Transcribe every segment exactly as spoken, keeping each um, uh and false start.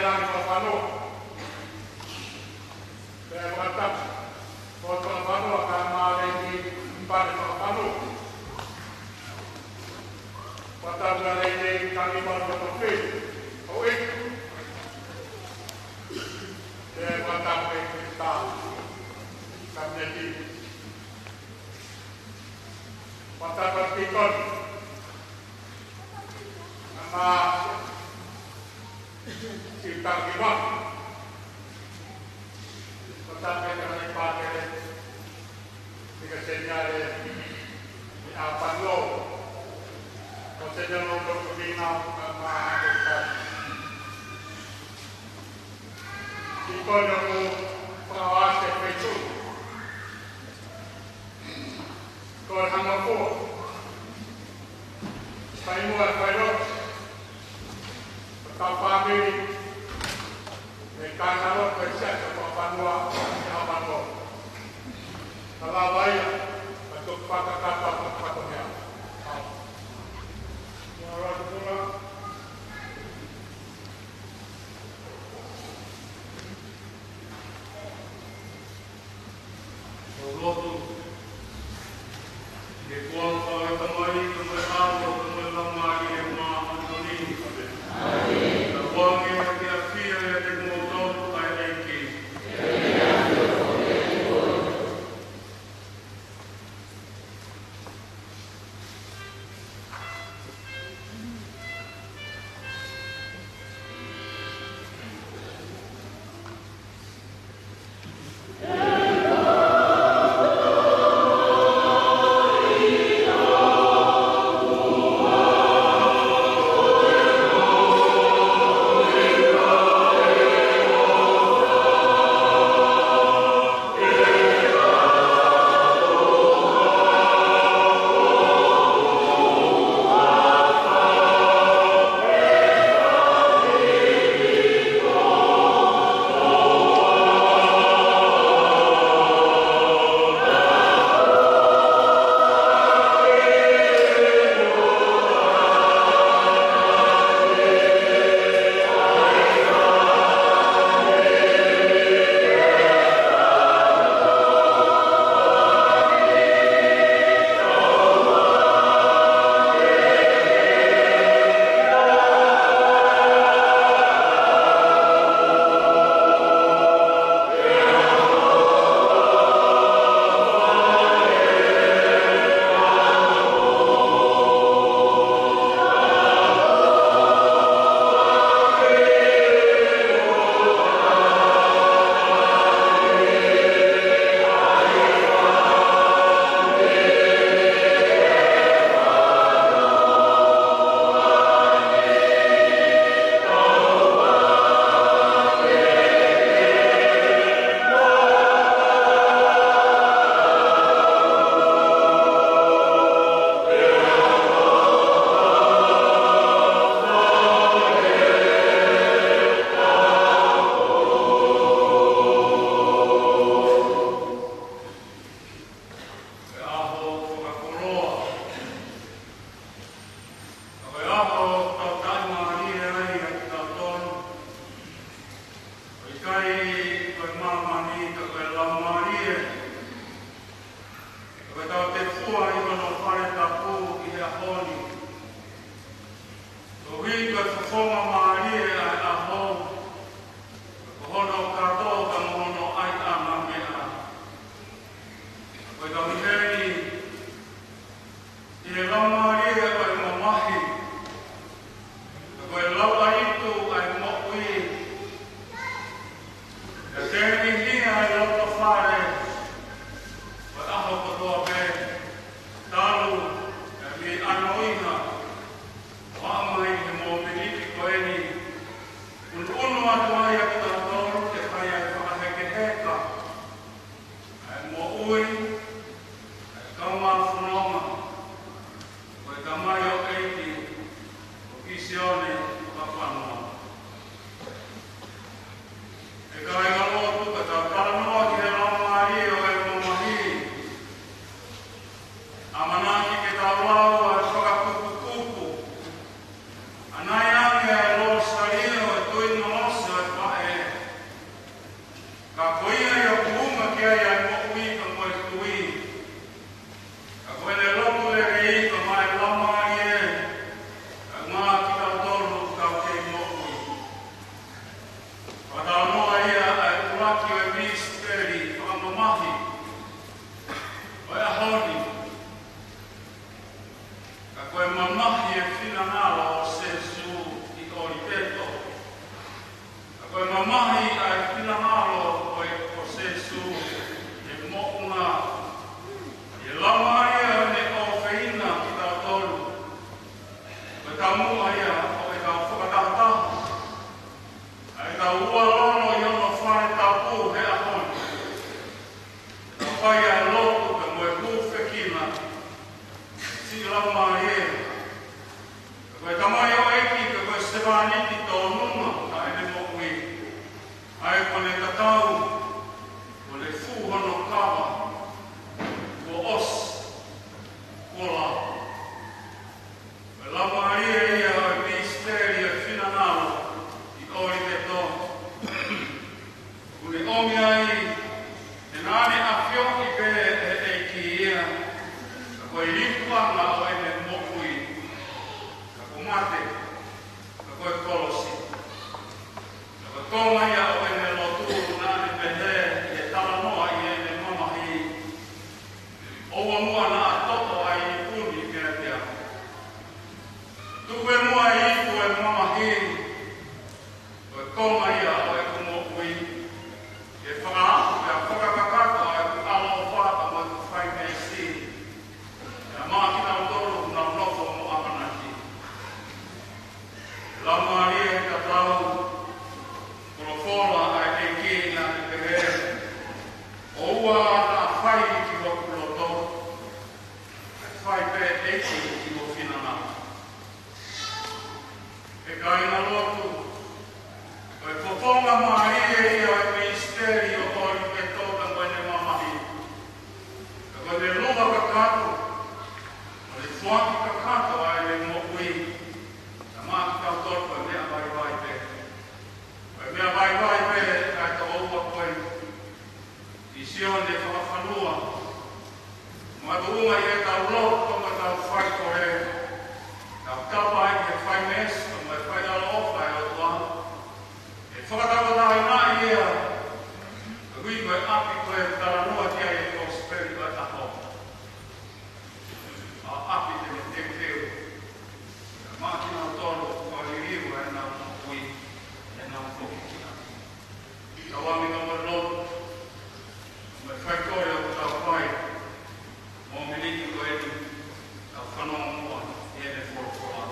Langi Fakafano. Pea fakatapu. Ko Fakafano, ka ma le ni pale Fakafano. Fakatapu ka le ni kani ma ko to pe. O e. Pea fakatapu e ta. Kapineti. Fakatapu ki Toni. Ama Sitaki Maki. Fakatapu ki he Pātele, ki he Seniale, ki he ʻApano, ko Seniale ʻo Tokopina, ama Sitaki. Ki Toni ʻoku fakaʻosi e feituʻu. Ko e hanga fua. Fai mo e fai lo. Ka fāmili. E kānalo, ko e siasi ʻo Papua, ʻi ʻApano. Ka lava ia, ka toki fakakata, ka toki hea. Ua, ua, tupuna. ʻO lotu. Ke kuo fai Tamai, Tamai ʻAlo, Tamai Laumālie Māʻoniʻoni. ʻĒmeni. Ka kuo ke fiefia ʻiate kimoutolu ʻa e ʻEiki. Tau ua lono ʻi hono fale tapu he ʻaho ni. Tau fai ʻa e lotu pea mo e hūfekina ki he Laumālie. Ko e tamaioʻeiki, ko e sevāniti tōnunga ʻa ʻene moʻui. ʻA ia kuo ne tatau, kuo ne fū hono kava, kuo ʻosi, kuo lava. Ko e laumālie ia ʻo e misiteli ʻo e finangalo ʻi ʻOlipeto. ʻOku ne ʻomi ai, he naʻa ne ʻafioʻi pē ʻe he ʻEiki ia, ka ko e likuʻanga ʻo ʻene moʻui, ka ko e mate, ka ko e kolosi. Ka ko e konga ia ʻo ʻene lotu naʻa ne pehē ʻi he talanoa ʻi heʻene mamahi, ʻoua muʻa naʻa toto ʻa e ipu ni meiate au. Tuku ʻe muʻa e ipu ʻo e mamahi, ko e konga ia ʻo ʻeku moʻui, ke fakaaʻu pea fakakakato ʻa ʻeku ʻaloʻofa mo ʻeku fai meesi, pea maʻa kinautolu ʻoku nau nofo mo ʻamanaki. Laumālie tatau, folofola ʻa e ʻEiki naʻa ne pehē, ʻoua naʻa fai ki hoku loto, kae fai pē ʻEiki ki ho finangalo. ʻE kāinga lotu, ko e fofonga mālie ia ʻo e misiteli ʻo ʻOlipeto pea mo ʻene mamahi. Ka ko ʻene luha kakato, mo ʻene foaki kakato ʻa ʻene moʻui, naʻa maʻa kitautolu ko e meʻa vaivai pē. Ko e meʻa vaivai pē ʻa e tokoua ko eni, ʻi Sione fakafanua. Makatuʻunga ʻi heʻetau lotu mo ʻetau faikole, tau tapa ai he fai meesi mo e fai ʻaloʻofa ʻa e ʻOtua. ʻE fakatauʻatāinaʻi ia, koeʻuhi ko e ʻapi ko ē ʻoku talanoa ki ai e kosipeli ʻo e ʻaho. ʻA e ʻapi te ne teuteu maʻa kinautolu kuo liliu ʻenau moʻui, ʻenau foki ki ʻapi. Tau ʻomi ka mo e lotu, mo e faikole ʻoku tau fai, mo e miniti ko eni, tau fanongo muʻa ki heʻene folofola.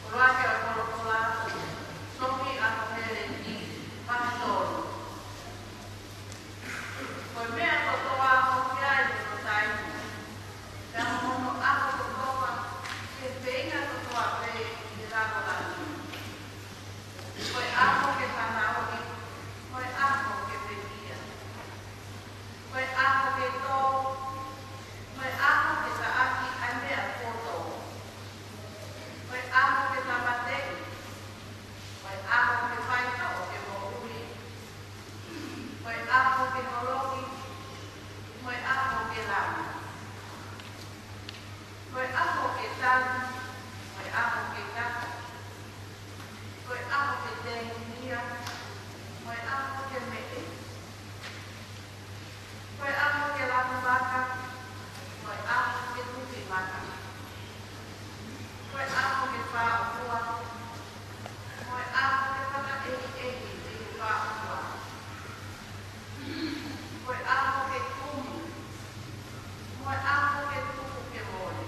ʻUluaki ʻo e folofola, Sopi ʻa Koheleti, vahe tolu. Ko e meʻa kotoa ʻoku ʻi ai hono taimi, pea mo hono ʻaho kotoa, ki he feinga kotoa pē ʻi he lalo langi. Ko e ʻaho ke fanauʻi, ko e ʻaho ke pekia. Ko e ʻaho ke tō, ko e ʻaho ke taʻaki ʻa e meʻa kuo tō. Ko e ʻaho ke tāmateʻi, ko e ʻaho ke faitoʻo ke moʻui. Ko e ʻaho ke holoki, ko e ʻaho ke langa. Ko e ʻaho ke tali, ko e ʻaho ke kaka. Ko e ʻaho ke tēngia, ko e ʻaho ke meʻe. Ko e ʻaho ke laku maka, ko e ʻaho ke tuki maka. Ko e ʻaho ke fāʻofua, ko e ʻaho ke fakaʻehiʻehi ʻi he fāʻofua. Ko e ʻaho ke kumi, ko e ʻaho ke tuku ke mole.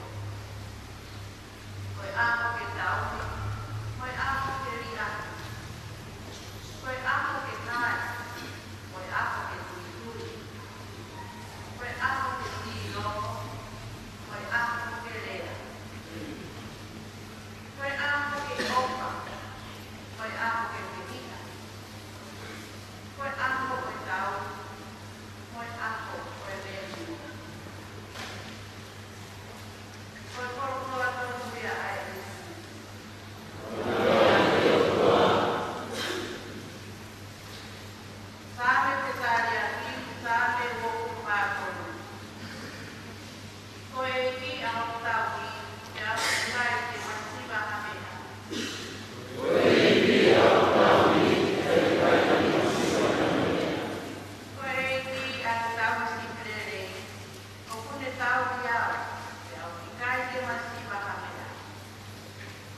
Ko e ʻaho ke tauhi, ko e ʻaho ke liʻaki. Ko e ʻaho ke kai, ko e ʻaho ke tuitui. Ko e ʻaho ke tīloko, ko e ʻaho ke lea. Ko e ʻaho ke ʻofa, ko e ʻaho ke pekia. Ko e ʻaho ke tau, ko e ʻaho ke lea. Ko e folofola tonu ia ʻa e ʻEiki. Saame, Pesalia, Saame uofulu mā tolu. Ko e ʻEiki ʻa hoku tauhi, ʻe ʻikai te u masiva ha meʻa. Ko e ʻEiki ʻa e tauhi sipi lelei, ʻoku ne tauhi au, ʻe ʻikai te u masiva ha meʻa.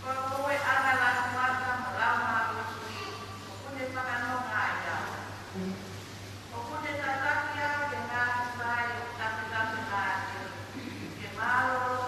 Ko e ʻuhinga ʻa e laumālie, ʻoku ne fakanonga ai au. ʻOku ne tataki au ki he ngaahi vai ʻoku tafetafe maʻake, ke mālōlō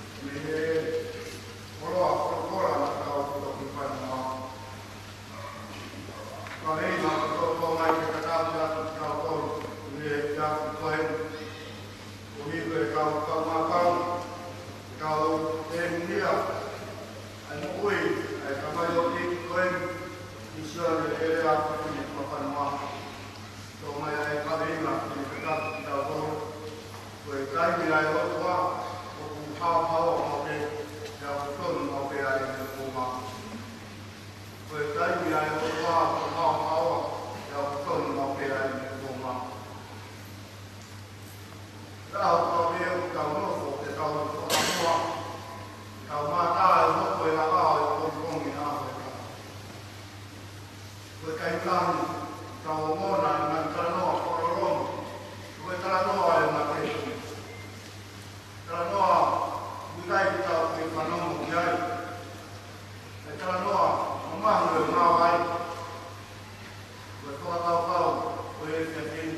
mei he koloa folofola naʻa tau toki fanongoa. Kaveinga ʻoku tō mai ke takaaki atu kitautolu ʻi he efiafi ko eni. Koeʻuhi ko e kau, kau mākau, kau tēmia ʻa e moʻui ʻa e tamaioʻeiki ko eni, ʻi Sione ʻElea Tupuni Tuʻafanua. Tō mai ʻa e kaveinga ke takaaki kitautolu. Ko e taimi ʻa e ʻOtua ʻoku haohaoa maʻu pē, pea ʻoku tonu maʻu pē ʻa ʻene founga. Ko e taimi ʻa e ʻOtua ʻoku haohaoa, pea ʻoku tonu maʻu pē ʻa ʻene founga. Ka ʻoku tau pē ʻoku tau nofo, ʻe tau nofo ʻa mua, tau mātā e hoko e lava ʻo e pongipongi ʻaho e taha. Ko e taimi lahi, tau ongona e ngaahi talanoa fakaloloma, ko e talanoa e mate. Talanoa ʻoku ʻikai ke tau kei fanongo ki ai. Ko e talanoa mamahi ʻo e māvae. Ko e fakakaukau ʻo e efiafi ni,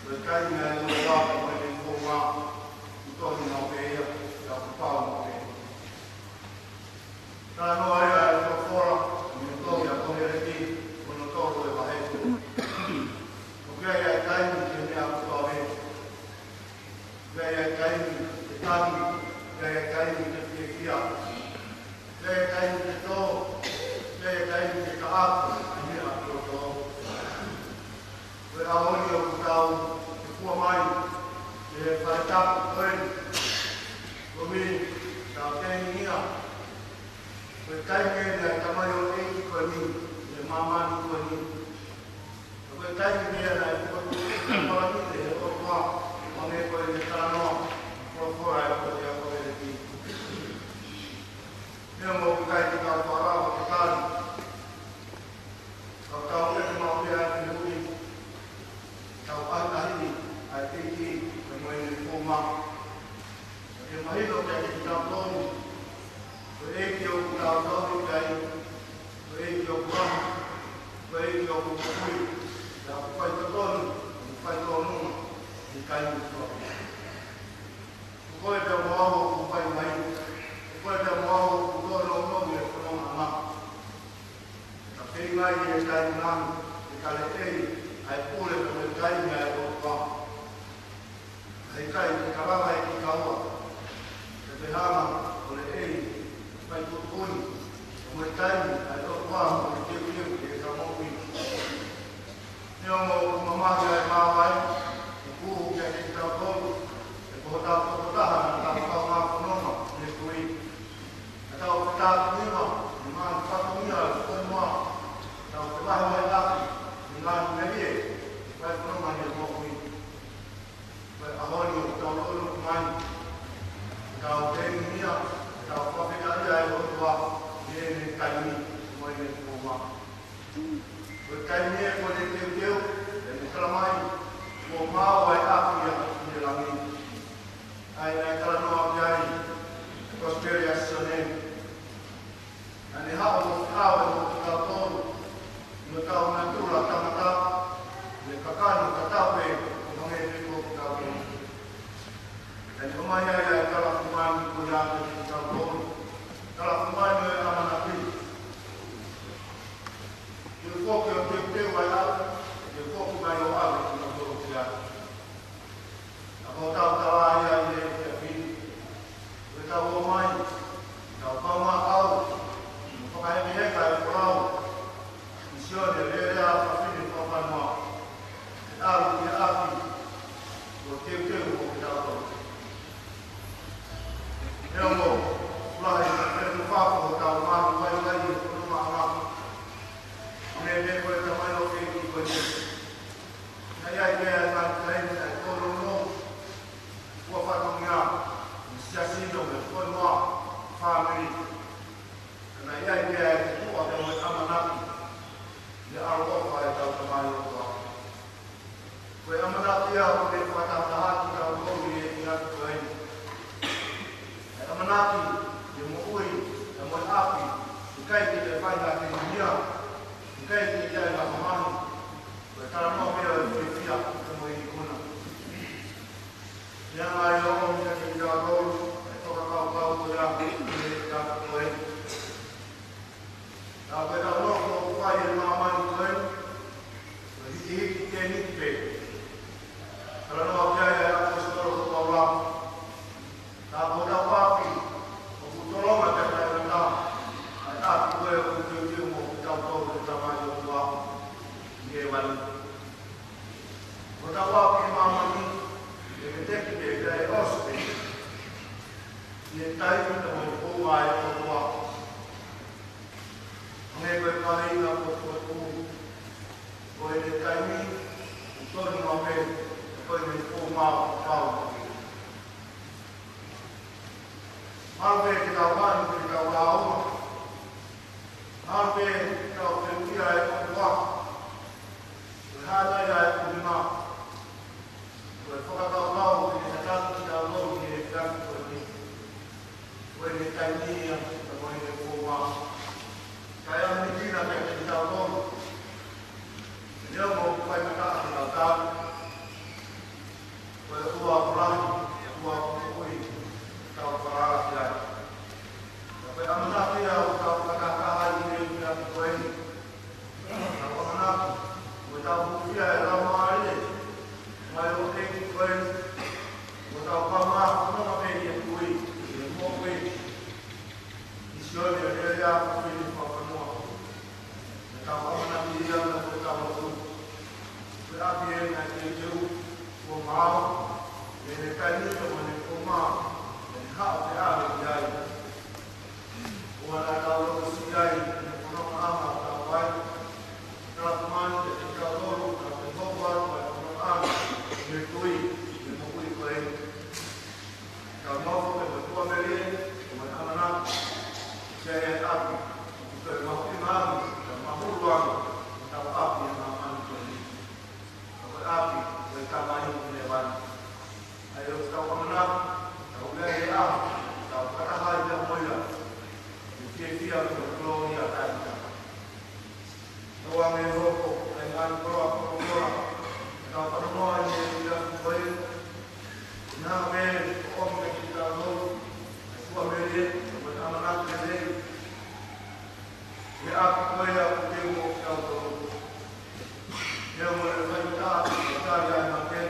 ko e taimi ʻa e ʻOtua mo ʻene founga, ʻoku tonu maʻu pē ia, pea ʻoku pau maʻu pē. Talanoa ia ʻa e folofola mei he tohi ʻa Koheleti, hono tolu e vahe. ʻOku ʻi ai ʻa e taimi ki he meʻa kotoa pē. ʻOku ʻi ai ʻa e taimi ke tangi, ʻoku ʻi ai ʻa e taimi ke fiefia, ʻoku ʻi ai ʻa e taimi ke tō, ʻoku ʻi ai ʻa e taimi ke taʻaki ʻa e meʻa kotoa. Ko e ʻaho ni ʻoku tau fua mai ki he fale tapu ko eni, koeʻuhi ke tau tēmia. Ko e taimi eni ʻa e tamaioʻeiki ko eni, ʻi he māmani ko eni. Ko e taimi eni ʻa e fua, fua mai ʻe he ʻOtua, ʻo ne ko e talanoa, folofola ʻa e tohi ʻa Koheleti. Neongo ʻoku ʻikai ke tau faʻa lava ke tali, ka tau ʻeke maʻu pē ʻa e fehuʻi, tau ʻahiʻahiʻi ʻa e ʻEiki mo ʻene founga. Ke mahino kiate kitautolu, ko e ʻEiki ʻoku tau tauhi ki ai, ko e ʻEiki ʻoku lahi, ko e ʻEiki ʻoku moʻui, pea ʻoku faitotonu, ʻoku faitotonu, ʻi he taimi kotoa. Ko koe pea mo au ʻoku fai mai, ko koe pea mo au ʻoku tōnounou ʻi he fononga. Ka feinga ʻi he taimi lahi ke taleʻei ʻa e pule pe ko e taimi ʻa e ʻOtua. Ka ʻikai ke tau lava ʻe kitaua ke tau hanga ʻo leʻei, fai tuʻutuʻuni, mo e taimi ʻa e ʻOtua mo e teuteu ki heʻetau moʻui. Neongo ʻoku mamahi ʻa e māvae, ʻoku ʻuhinga kiate kitautolu, he ko hotau tokotaha naʻa tau kaungā fononga ʻi he kui. Naʻa tau fetauhiva, ʻi he ngaahi fatongia ʻo e fonua. Tau fevahevaheʻaki, ʻi he ngaahi melie, ʻo e fononga ʻi he moʻui. Ko e ʻaho ni ʻoku tau lolotonga mai, tau tēmia, tau fakafetaʻia ʻi he ʻOtua, ʻi heʻene taimi. Ko ʻetau tala ia ʻi he efiafi ni, ko ʻetau ō mai, tau kaungā kau, mo fakahekeheka e folau, misiona lelei ʻa e fefine fakafanua, ʻe ʻalu ki he ʻapi, ʻo teuteu ʻo kitautolu. Neongo, lahi, ʻe fefine fakafanua, tau malu vaivai ʻi he fononga ʻa e ʻapi. Hangē pē ko e tamaioʻeiki ko eni. Naʻe ʻi ai pē ʻa e ngaahi taimi naʻe tōnounou, ʻo fatongia, mo siasi mo e fonua, fāmili. Ka naʻe ʻi ai pē ʻa e tuʻa pea mo e ʻamanaki, ʻi he ʻaloʻofa ʻa ʻetau Tamai ʻOtua. Ko e ʻamanaki ia ʻoku ne fakatahataha kitautolu ʻi he efiafi ko eni. ʻA e ʻamanaki, ʻi he moʻui, pea mo e ʻapi, ʻikai ke toe fai ha kengia, ʻikai ke ʻi ai ha mamahi, ko e talanoa pē ʻo e fiefia, pea mo e ikuna. Ia mai ʻo ʻomi kiate kitautolu, ʻa e fakakaukau ko ia, ʻi he efiafi ko eni. Ka ko ʻetau nofo ʻoku fai ʻi he māmani ko eni, ko e hikihiki tēniti pē. Talanoa ki ai ʻa e ʻaposetolo ko Paula. Ka ko hotau ʻapi, ʻoku tolonga pē taʻengata, ʻa e ʻapi ko ē ʻoku teuteu mo kitautolu ʻe he Tamai ʻOtua ʻi hēvani. Ko hotau ʻapi ʻi māmani, ʻe veteki pē, pea ʻe ʻosi pē. ʻI he taimi pea mo e founga ʻa e ʻOtua. Hangē ko e palei ʻa e potupotu, ko ʻene taimi, ʻoku tonu noa pē, ko ʻene founga ʻoku pau. Mahalo pē ke tau mani, ke tau lāunga. Mahalo pē ke tau fehuʻia e ʻOtua, ko e hā nai ʻa e ʻuhinga. Ko e fakakaukau ke ne tataki kitautolu ʻi he efiafi ko eni. Ko ʻene taimi ia, pea mo ʻene founga. Kae ʻamanekina kiate kitautolu. Neongo ʻoku faingataʻa ke tau tali. Ko e ʻuhinga lahi, ʻuhinga moʻui, tau falala ki ai. Ka ko e ʻamanaki ia ʻoku tau fakataha ai ʻi he efiafi ko eni. Tau ʻamanaki, mo tau hūfia e Laumālie, mai ʻo ʻEiki ko eni, mo tau kaungā fononga pē ʻi he kui, ʻi he moʻui, misiona lelei ʻa e fefine fakafanua. Mo tau ʻamanaki ia mo tau lotu. Ko e ʻapi eni naʻe teuteu, kuo maau, ʻi heʻene taimi pea mo ʻene founga, ʻene haʻu ke ʻave ki ai. ʻOua naʻa tau loto siʻi ai, ʻi he fononga ʻa e ʻaho ʻoku tau ʻi ai. Tala mai kiate kitautolu, ka te hoko atu ʻa e fononga ʻa e tui, ʻi he moʻui ko eni. Tau nofo pē mo e tuʻamelie, mo e ʻamanaki, ʻi he ʻapi, ʻoku toe mahuʻinga ange, pea mahulu ange, hotau ʻapi ʻi māmani ko eni. Ko e ʻapi, ko e Tamai ʻoku ʻi hēvani. ʻA ia ʻoku tau ʻamanaki, tau lea he ʻaho, tau fakataha ai pea mo ia. ʻI he fiefia mo e kolōlia taʻengata. Tau ange hoko, ʻa e ngaahi koloa, koloa, tau talanoa ʻi he efiafi ko eni. Naʻa mei ʻomi kiate kitautolu, ʻa e tuʻamelie, mo e ʻamanaki lelei. ʻI he ʻapi ko ia ʻoku teuteu mo kitautolu. Neongo e faingataʻa, ʻe tali ai mate,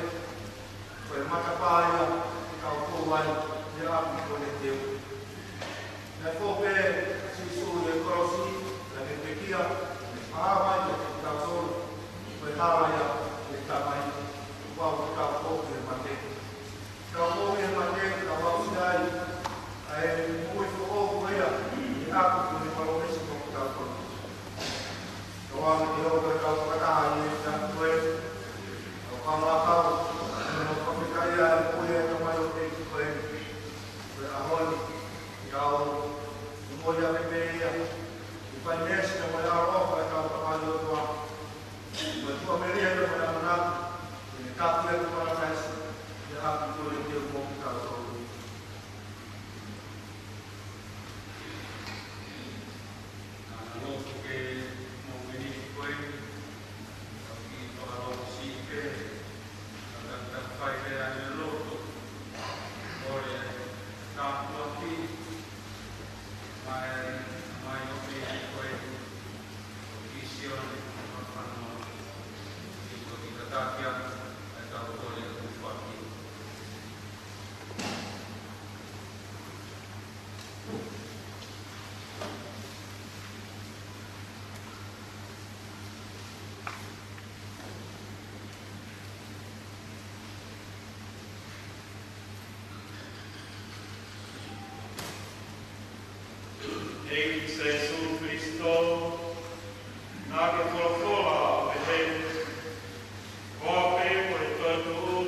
ko e matapā ia, ʻoku tau fou ai, ʻi he ʻapi ko eni teu. Naʻe fou pē ʻa Sīsū ʻi he kolosi, naʻa ne pekia, naʻa ne fakahā mai kiate kitautolu, ko e hala ia ʻo e Tamai, ʻoku ʻEiki Sēsū Kalaisi, naʻa ke folofola ʻo pehē, Ko au pē ko e toetuʻu,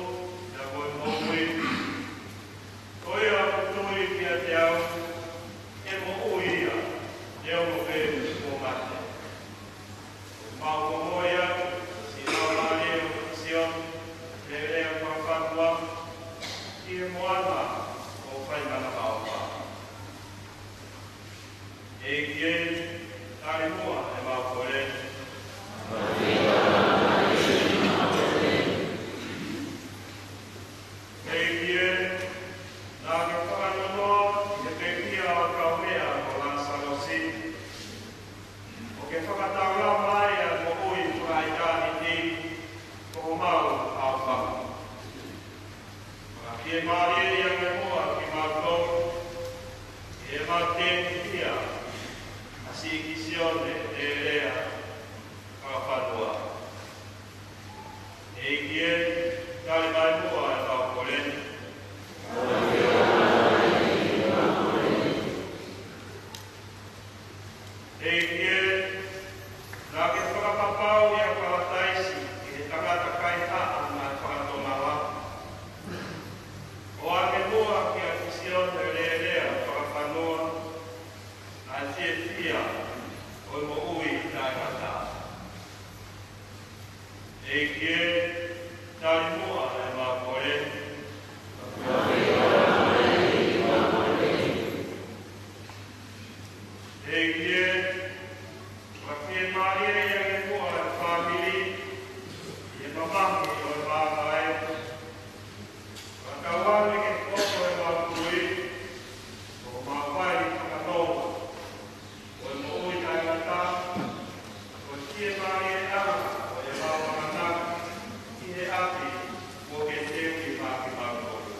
pea ko e moʻui. Ko ia ʻoku tui kiate au, ʻe moʻui ia, neongo pe kuo mate. ʻOku mau ongoʻi atu siʻi laumālie ʻo Kisione Lelea Fakafanua ʻi he moana ʻo Faimana Maʻofa. ʻEiki ē, tali muʻa ʻemau kole. ʻEiki ē, naʻa ke fakanonoa ʻi he pekia ʻo e kaumeʻa ko Lāsalosi, ʻo ke fakataulama ai ʻa e moʻui fakaʻitāniti ko homau ʻaofangu. Fakafiemālieʻi ange muʻa kimautolu ʻi heʻemau tēpisia ʻa siʻi Kisione Lelea Fakafanua. ʻEiki ē, tali mai muʻa ʻemau kole. ʻEiki ē, naʻa ke fakapapauʻi ʻa Palataisi ki he tangata kaihaʻa naʻe fakatomala. ʻOange muʻa kia Kisione Lelea Fakafanua ʻa e fiefia ʻo e moʻui taʻengata. ʻEiki ē, tali muʻa ʻemau kole. ʻEiki ē, fakafiemālieʻi ange muʻa ʻa e fāmili ʻi he mamahi ʻo e vāvāʻe. Fakatauange ke hoko ʻemau tui ko homau vai fakanonga ʻo e moʻui taʻengata, ko e fiemālie ʻanga ʻo ʻemau amanaki ki he ʻapi kuo ke teuʻi maʻa kimautolu.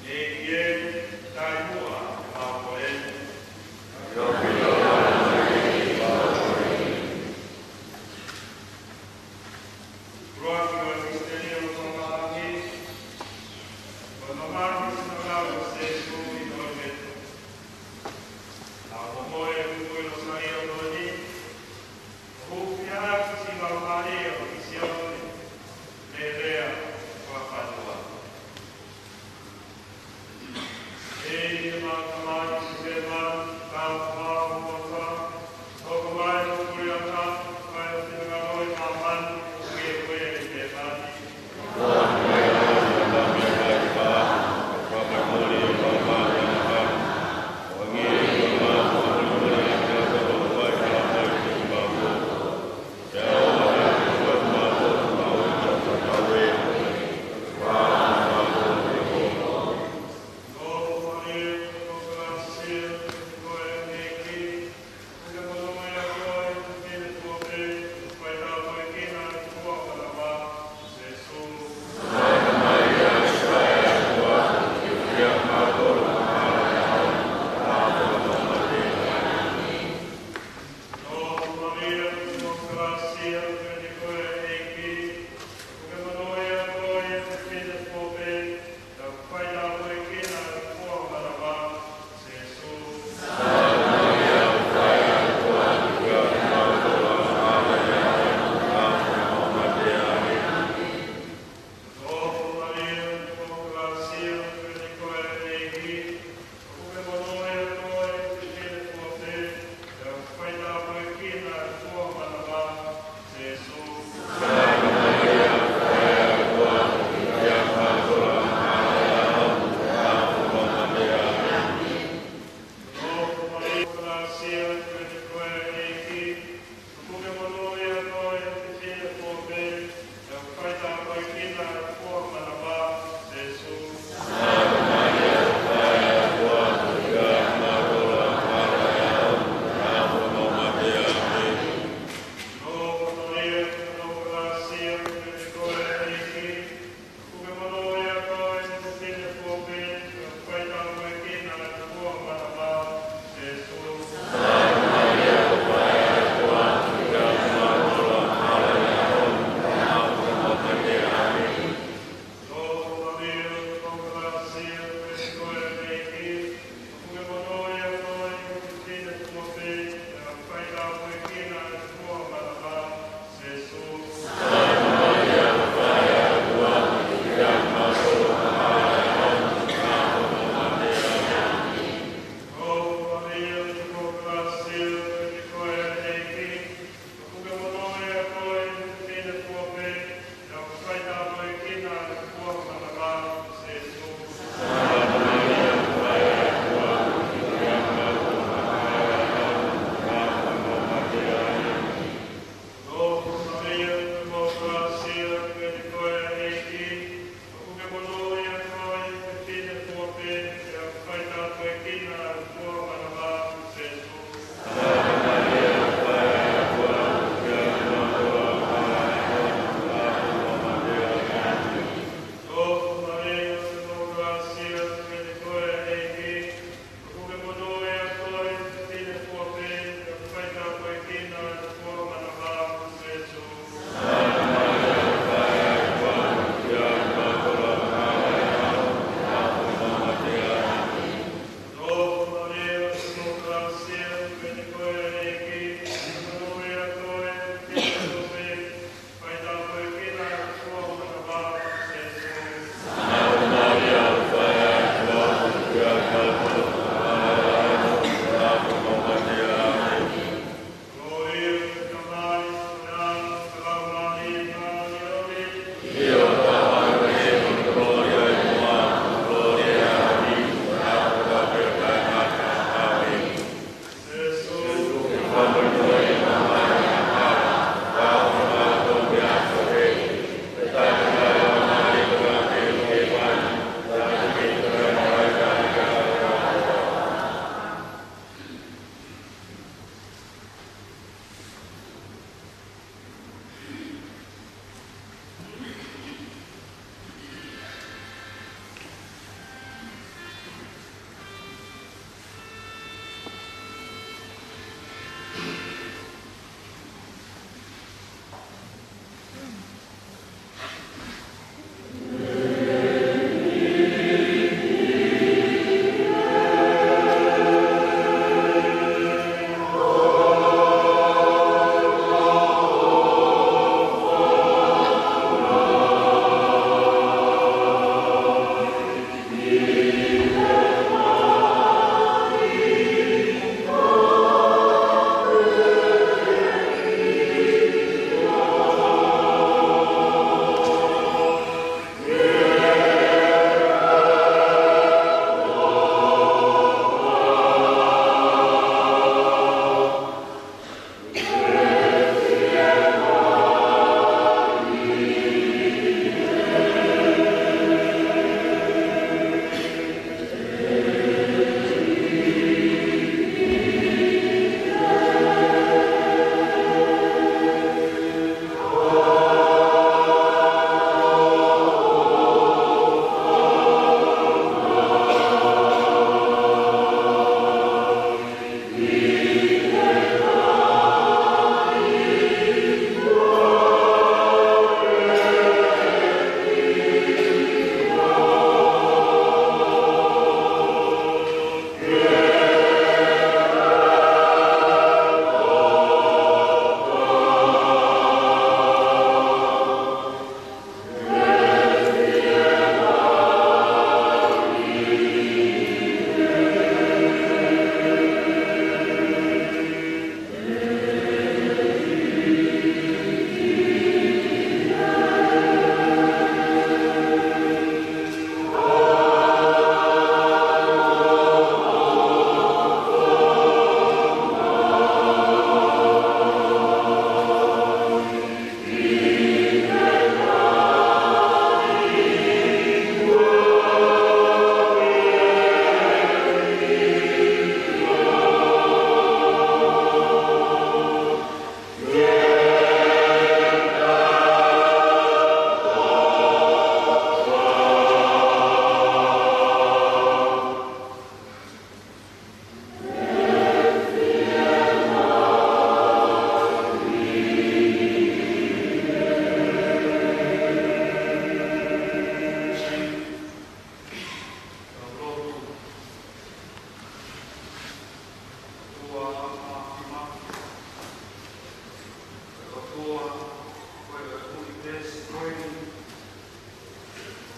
ʻEiki ē, tali muʻa ʻemau kole. ʻUluaki ʻo e misiteli ʻo e Fakamalangi, ko e mamahi sinangalo ʻo Sēsū ʻi he ʻOliveto. Naʻa mo e moʻui Losaleia ʻo e moʻui, ʻo hūfia ʻaki siʻi laumālie ʻo Kisione Lelea Fakafanua. ʻEiki ko homau Tamai ʻoku ʻi he mamahi, ke tau fāʻofua, hoko mai hoʻo puleʻanga, fai ho finangalo ʻi māmani, hangē ko ia ʻi hēvani.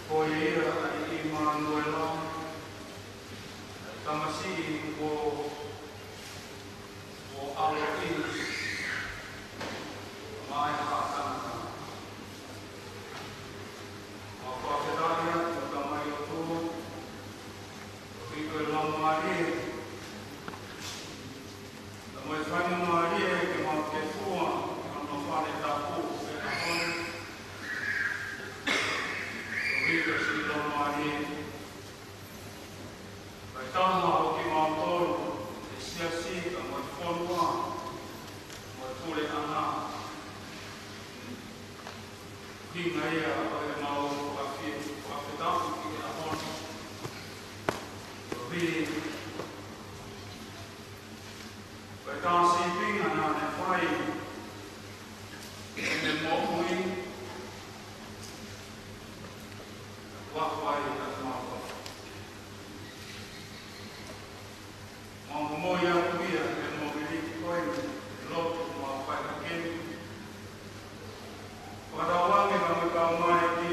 Ko ia ʻa ʻImanuela, ʻa e tamasiʻi kuo, kuo ʻaloʻi, maʻa e haʻa tangata. Mau fakafetaʻi atu, Tamai ʻOtua, koeʻuhi ko e Laumālie, mo e faingamālie ke mau kei fua ʻi hono fale tapu ʻi he ʻaho ni. Koeʻuhi ko e siʻi Laumālie, ko e taha ʻo kimautolu, ʻa e siasi, pea mo e fonua, mo e puleʻanga. Hinga ia ʻo ʻemau fakafie-, fakafetaʻi ki he ʻaho ni. Koeʻuhi ko e tā sīpinga naʻa ne fai ʻi heʻene moʻui, ʻa e fai ʻa e mau. Mau momoi atu ia he mau miliki ko eni, he lotu mau fai hake ni. Fakatauange ka mau kau mai ki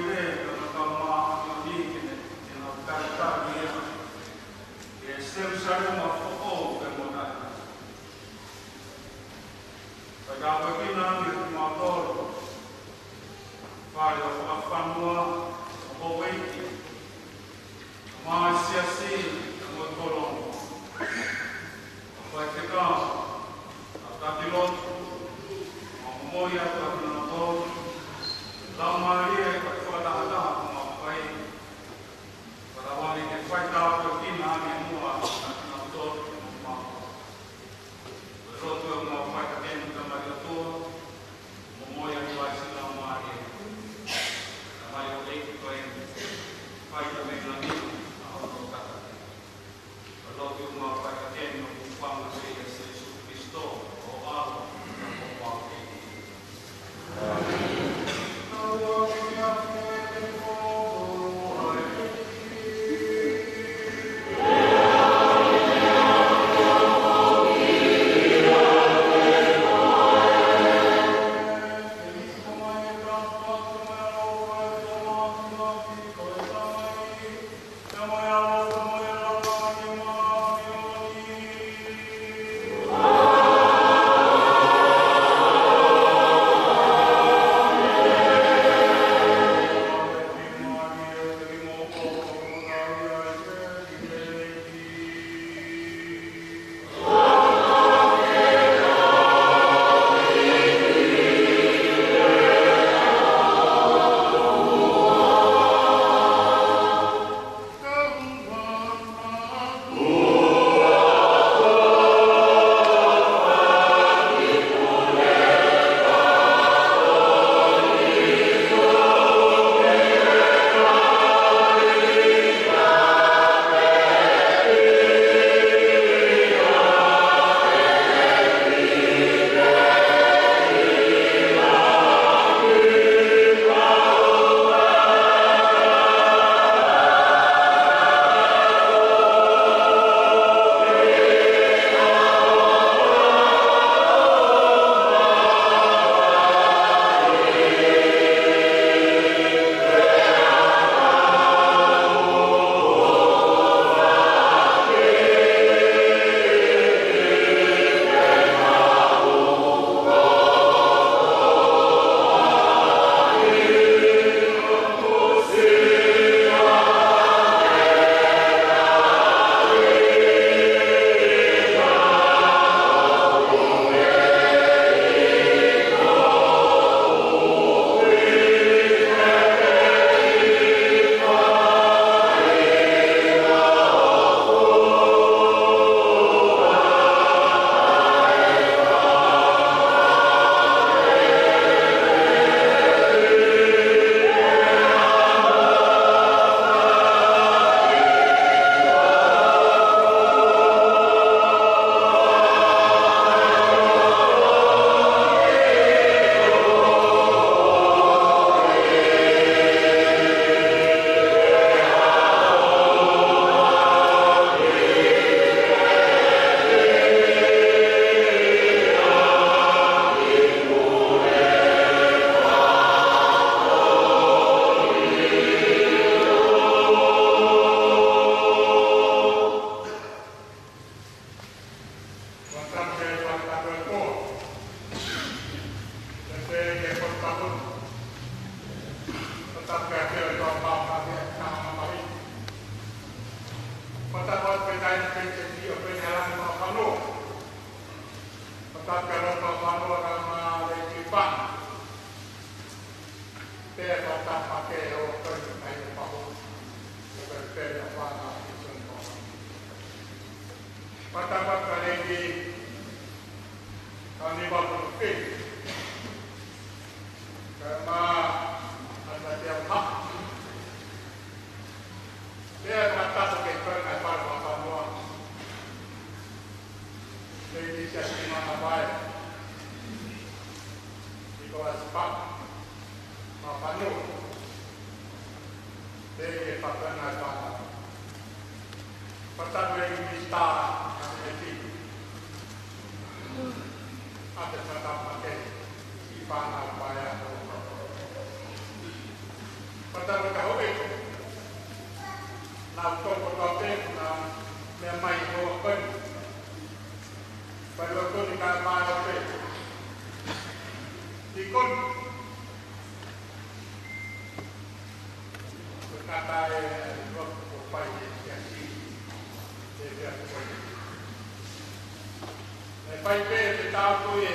Fakatau ki he ʻOtua Tamai, Tamai. Fakatau ki he Tamai, Tamai, Tamai, ʻo pehē ʻa e Laumālie Māʻoniʻoni. Fakatau ki he ʻOtua Māʻoniʻoni, Tamai, Tamai, Tamai. Pea fakatau ki he ʻOtua Tamai, Tamai, Tamai. Pea pehē ʻa e Tamai, Tamai, Tamai. Fakatau ki he Tamai, Tamai, Tamai. Kae ʻumaʻā ʻa e Tamai, Tamai, Tamai. Pea fakatapu ki he toenga ʻo e Fale Fakafanua. Lady Siaosi Manavai. Nicholas Park. Mafanua. Pea ki he Fakafanua. Fakatapu ki he Minisitā ʻa e Fakafanua. ʻA e fakatapu ki he fānau paea. Fakatapu ki he houʻeiki. Naʻa tau kotoa pē, naʻa mei mai ʻo koni. Pea ʻoku tonu ke maʻu pē. Tīkoni. Ko e kata e lotu ko pai e siasi. E pea ko e. E pai pē te tau ko e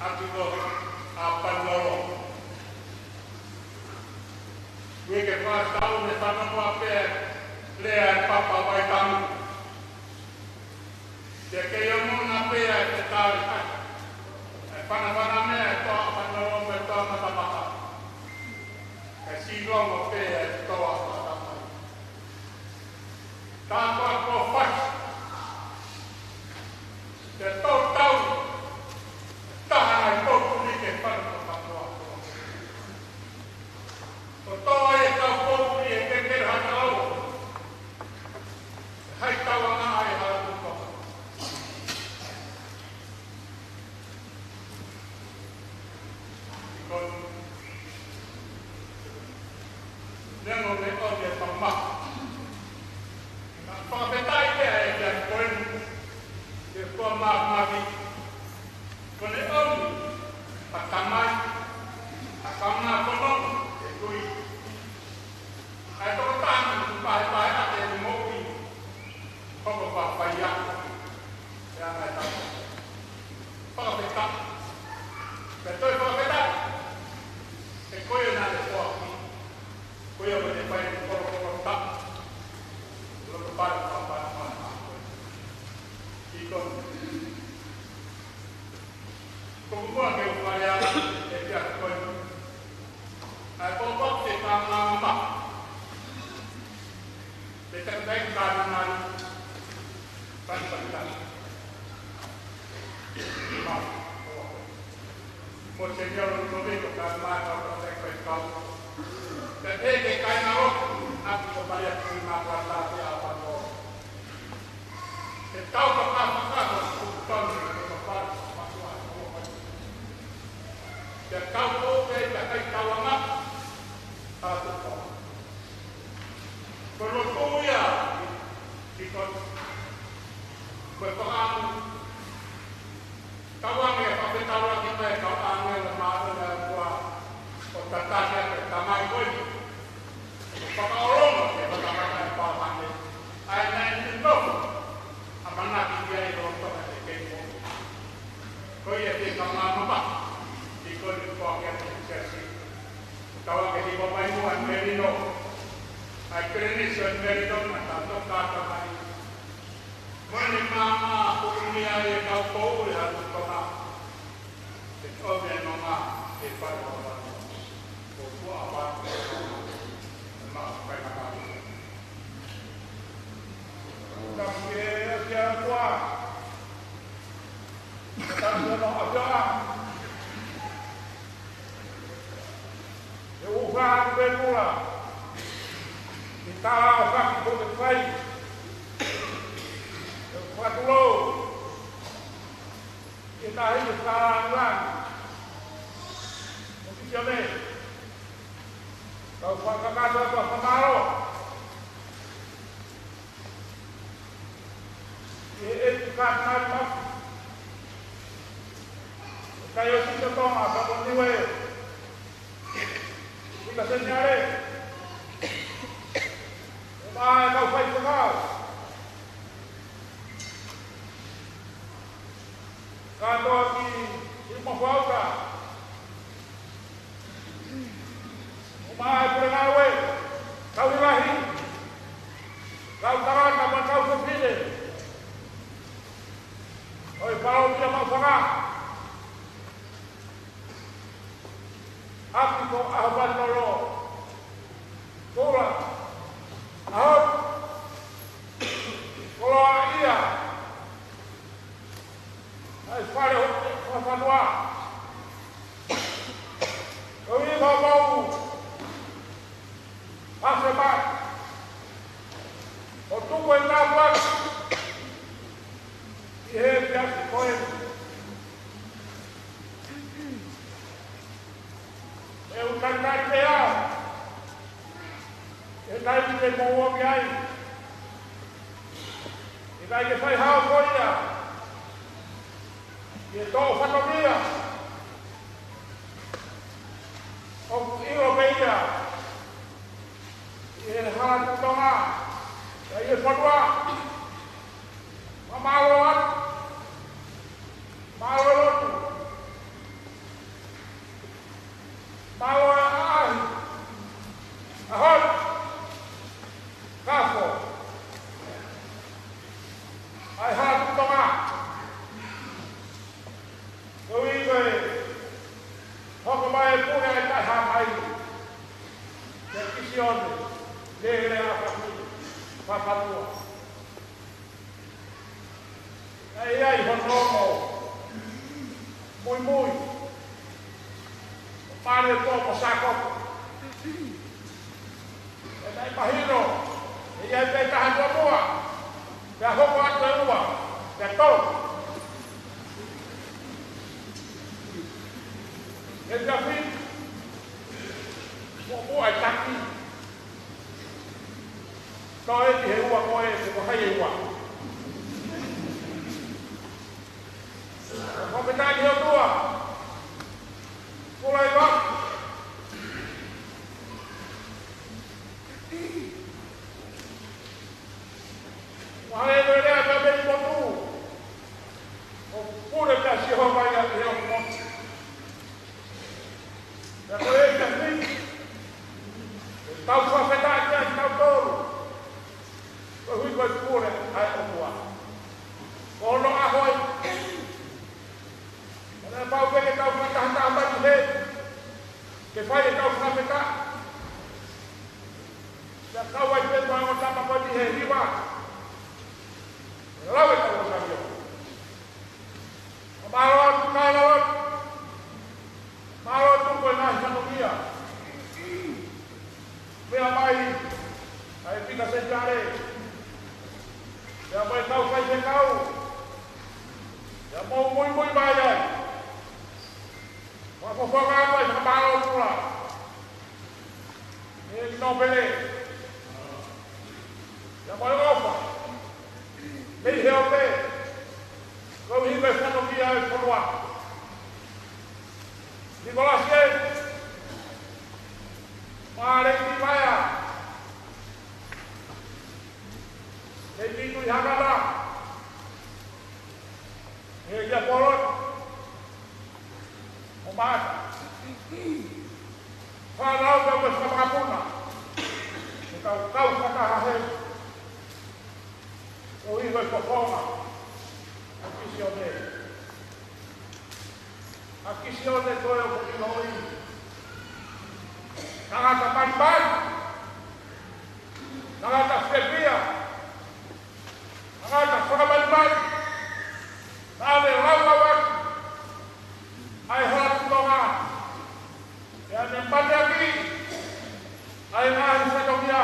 atu ko ʻa Panolo. Uike fakatau ne fanongo pē lea e Papa Vaitamu. Te ke ʻio muna pē ʻa e tau e kai. E fanafana mei he toa Panolo mo e toa Matamata. E sīlongo pē e toa Matamata. Tāpuaki kuo fai. Te tau tau. Taha ai tau tuli ke fana ko katoa. Ko tō e kau poupuli e kekere haka au. Hai tau ana ai hala tuko. Ko Nengo me o ne pama. Ka fakafetaʻi pea e kia koe. Ke kua mā mā ki. Ko ne ʻomi, ʻa Tamai, ʻa Kaunga Kono, e kui. ʻA e tokotaha ni, pahe pahe ake e moʻui, hoko fakafaia, e ana e tau. Fakafetaʻi. Pea toe fakafetaʻi. E ko ia naʻe foaki. Ko ia ko e fai ni kolo kolo ta. Loto pale, pale, pale, pale, pale. Iko. Ko mua ke u fale a e pia koe. ʻA e pōpoaki te ka ngāmama. Te ka tai ka ngāmama. Pati pati ka. Mau. Mo se ni olo ko me ko ka ma ka ko te ko kau. Te te ke kai na o. Aku ko pale a kui ma ko ta te a pa ko. Te tau ka ka ka ka ko tau ni ko ka pa ko ma ko a ko. Te tau ko ke te kai tau ma. A ko ko. Ko loto ia, ki ko, ko e whakamu, tauange e whakawhetauaki mai, tauange e māʻona e kua, ʻo tataki ake tamai koe. Whakaolonga e whakamana e pāmane, ʻa e nai ni nofo, ʻamanaki ki ai ʻo toka te kei mo. Ko ia te ka māmama, ki ko ni kua kia te siasi. Tauange hiva mai mo ʻa e melino. ʻA e pelenisi ʻo e melino na ta toka ta mai. Mo ne māmā ko uni ai e kau pou le hatu toka. E tō me nonga e pai o ʻawa. Ko kua ʻawa. E mā kai na kau. Ka ke kia kua. Ka kua no ʻawa. E uha atu e kula. Ki tā o kaki ko te kai. E fakatulou. Ki tahi ki tā langi. Mo ki kia me. Kau fakakata kua whamaro. ʻI he ʻeku kātaki mafu. ʻE kai o Sito Tonga, ka ko Niue. ʻI Seniale, ʻumaʻā e kau faifekau, kātoa ki he ʻuma fauka, ʻumaʻā e pule ngāue, kau hivahi, kau tangata mo e kau fefine ʻo e palōfia Maʻufanga, ʻaki ko ʻAho Fanolo, Kula, ʻAho, koloaʻia ʻa e fale ʻo e fanua. Ko e ʻuhi ko e mau ʻasi mai ʻo tuku e tāpuaki ʻi he efiafi ko eni. ʻE u talitali pē au, he taimi te mou omi ai, ʻikai ke fai ha ʻofa ia ki he toʻu fatongia ʻoku ʻilo pē ia ʻi he hala Tuʻi Tonga, ʻi he fonua. Mālō atu, mālō lotu, mālō e ʻaʻahi, ʻaho, kafo ʻa e hala Tuʻi Tonga. Ko e ʻuhi ko e hoko mai e pule ʻa e Taʻehāmai, ʻa e Kisione Lele ʻa Fatu, Fafanua. ʻA ia ʻi hono ongo muimui, pale po mo sako, ʻe naʻe mahino ʻe ʻi ai pē taha tuʻa muʻa, pea hoko atu e ua, pea tolu. ʻE tafi, mo muʻa e taki. Toe ki he ua ko ē, ko hai e ua? Ko e meʻa ni ʻo tua. Ko lai va. Mahalo e lea pē mei potu. ʻO pule pē ʻa Sihova ia ʻi he ʻoku motu. Pea ko e ʻuhi, ʻe tau fakafetaʻi kia kitautolu. Ko e ʻuhi ko e pule ʻa e ʻOtua. Ko hono ʻaho ē. Pea naʻe pau pē ke tau fakatahataha mai ki hē, ke fai ʻetau fakafetaʻi. Pea kau ai pē mo e ongo tama ko eni he hiva. Lau ʻetau Losālio. Mālō atu, mālō atu. Mālō atu ko e ngaahi fatongia. Meʻa mai ʻa e Pita Seniale, pea mo e kau faifekau, pea mou muimui mai ai. Fakafofonga atu ai fakamālō pula ʻe Nōpele, pea mo e ʻofa mei he ope, koeʻuhi ko e fatongia ʻo e fonua. Nikolasi ē, mo Lady Maia, Lady Tuʻihakata, ʻe ia Poloni, mo Maata. Fānau pea mo e fanga mokopuna, ke tau kau fakataha heni. Ko e ʻuhi ko e fofonga ʻa Kisione. ʻA Kisione ko e ʻoku ʻiloʻi. Tangata malimali. Tangata fiefia. Tangata fakamalimali. Naʻa ne laulauaki ʻa e hala Tuʻi Tonga. Pea ne mateaki ʻa e ngaahi fatongia.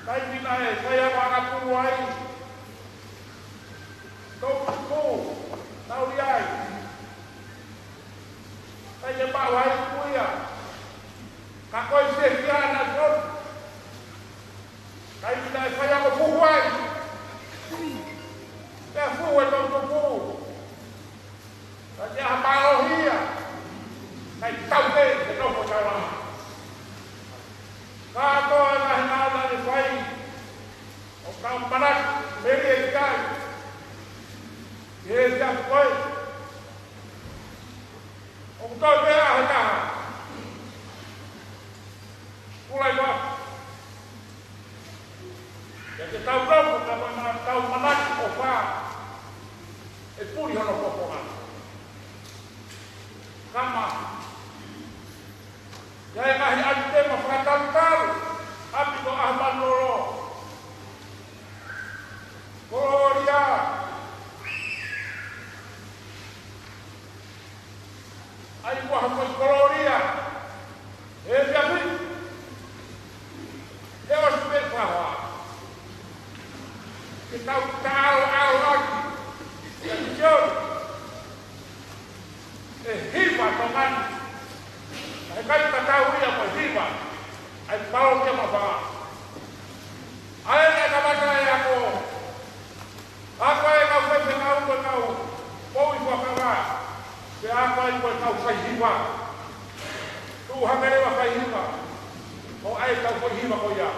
Taimi naʻe faiako ʻakapulu ai, toʻu tupu, tau ʻi ai. Taimi naʻe maʻu ai tuʻu ia, ka ko e fiefia naʻe fonu. Taimi naʻe faiako fuhu ai, pea fuhu e toʻu tupu. Ka ʻi ai ha mālohi ia, kae tau nofo taulaʻeiki. Kātoa e ngaahi ngāue naʻe fai, ʻoku tau manatu melie ki ai. He efiafi ko ē, ʻoku toe pē ʻaho ʻe taha. Kula i wa. ʻIo, ke tau nofo, ka mana-, tau manatu ʻo fai e puli hono fofonga. Kama. ʻIo, e ngaahi ʻapi Tema fakatalutalu, ʻapi ko ʻAhomalolo. Kolōlia. ʻAi ua ha koi kolōlia. He efiafi. He ʻosi pē fahoa. Ke tau taʻalo ʻalo ʻaki. Ia ki te ʻOtua. ʻE hiva Tonga ni. ʻE ʻikai tatau ia mo e hiva ʻa e palokia Mafangaʻa. ʻA ē naʻe kamata e ako. Ako e kau faifekau ko e kau poʻuli fuakava. Pea ako ai ko e kau faihiva. Tuʻu hake leva faihiva. ʻO ʻai e kau faihiva ko ia.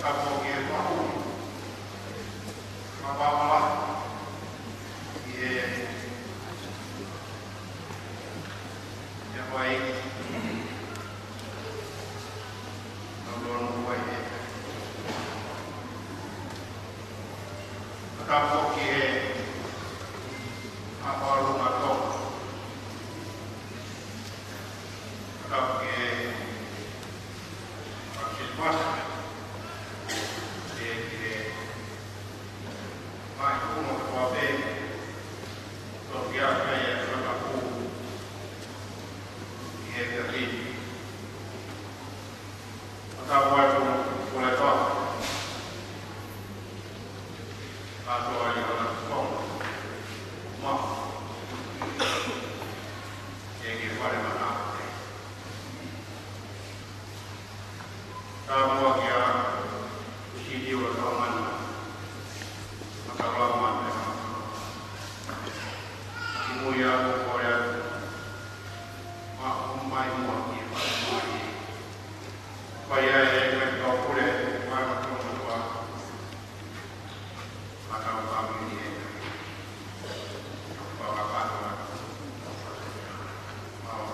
Tapu ki he Fakamoʻui. Fakamoʻui. Ki he, ki he Fakamoʻui. Tapu ki he Fakamoʻui. Tapu ki he Fakamoʻui. Ki he, ki he Tapu ki he Sili ʻo Taumana, Matalaumana. Ki mui ʻa ko e Fakamoʻui mai mo ki he Fakamoʻui. Fai ai e kai kau pule, fai ma tau matua. Matau kami ni e. Fakakato atu. Mau.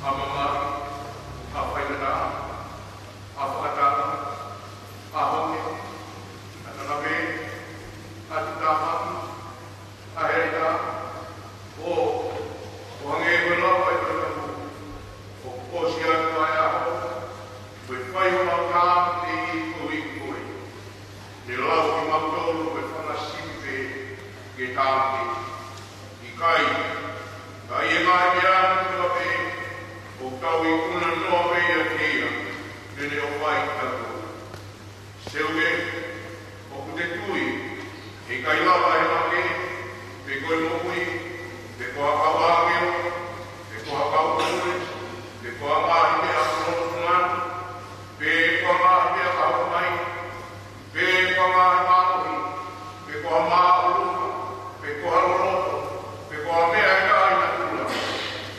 ʻA mamahi, ʻa faingataʻa, ʻa fakataha, ʻa honge, ʻa tangapē, ʻa tuʻutāmaki, ʻa heʻetau, ʻo, ʻo hangē ko e lau ʻa e tohi, ʻoku ʻosi atu ʻa e ʻaho, ko e fai ʻo mau tāpuekina koe. Ne lau kimautolu ko e fanga sipi pē ke tāpuekina. ʻIkai, ka ʻi he ngaahi meʻa kotoa pē, ʻoku tau ikuna noa pē ʻiate ia, te ne ʻofa kiate kitautolu. Seuke, ʻoku te tui, he ʻikai lava ʻe he makehe, pe ko e moʻui, pe ko ha kau ʻāngelo, pe ko ha kau pule, pe ko ha ngaahi meʻa ʻoku lolotonga atu, pe ko ha ngaahi meʻa ka hoko mai, pe ko ha ngaahi mālohi, pe ko ha māʻolunga, pe ko ha loloto, pe ko ha meʻa ʻe taha ʻi natula,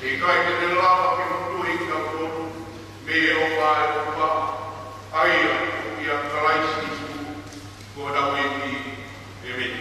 ʻe ʻikai te ne lava ke motuhi kitautolu mei he ʻofa ʻa e ʻOtua, ʻa ia ʻoku ʻia Kalaisi Sīsū ko hotau ʻEiki. ʻĒmeni.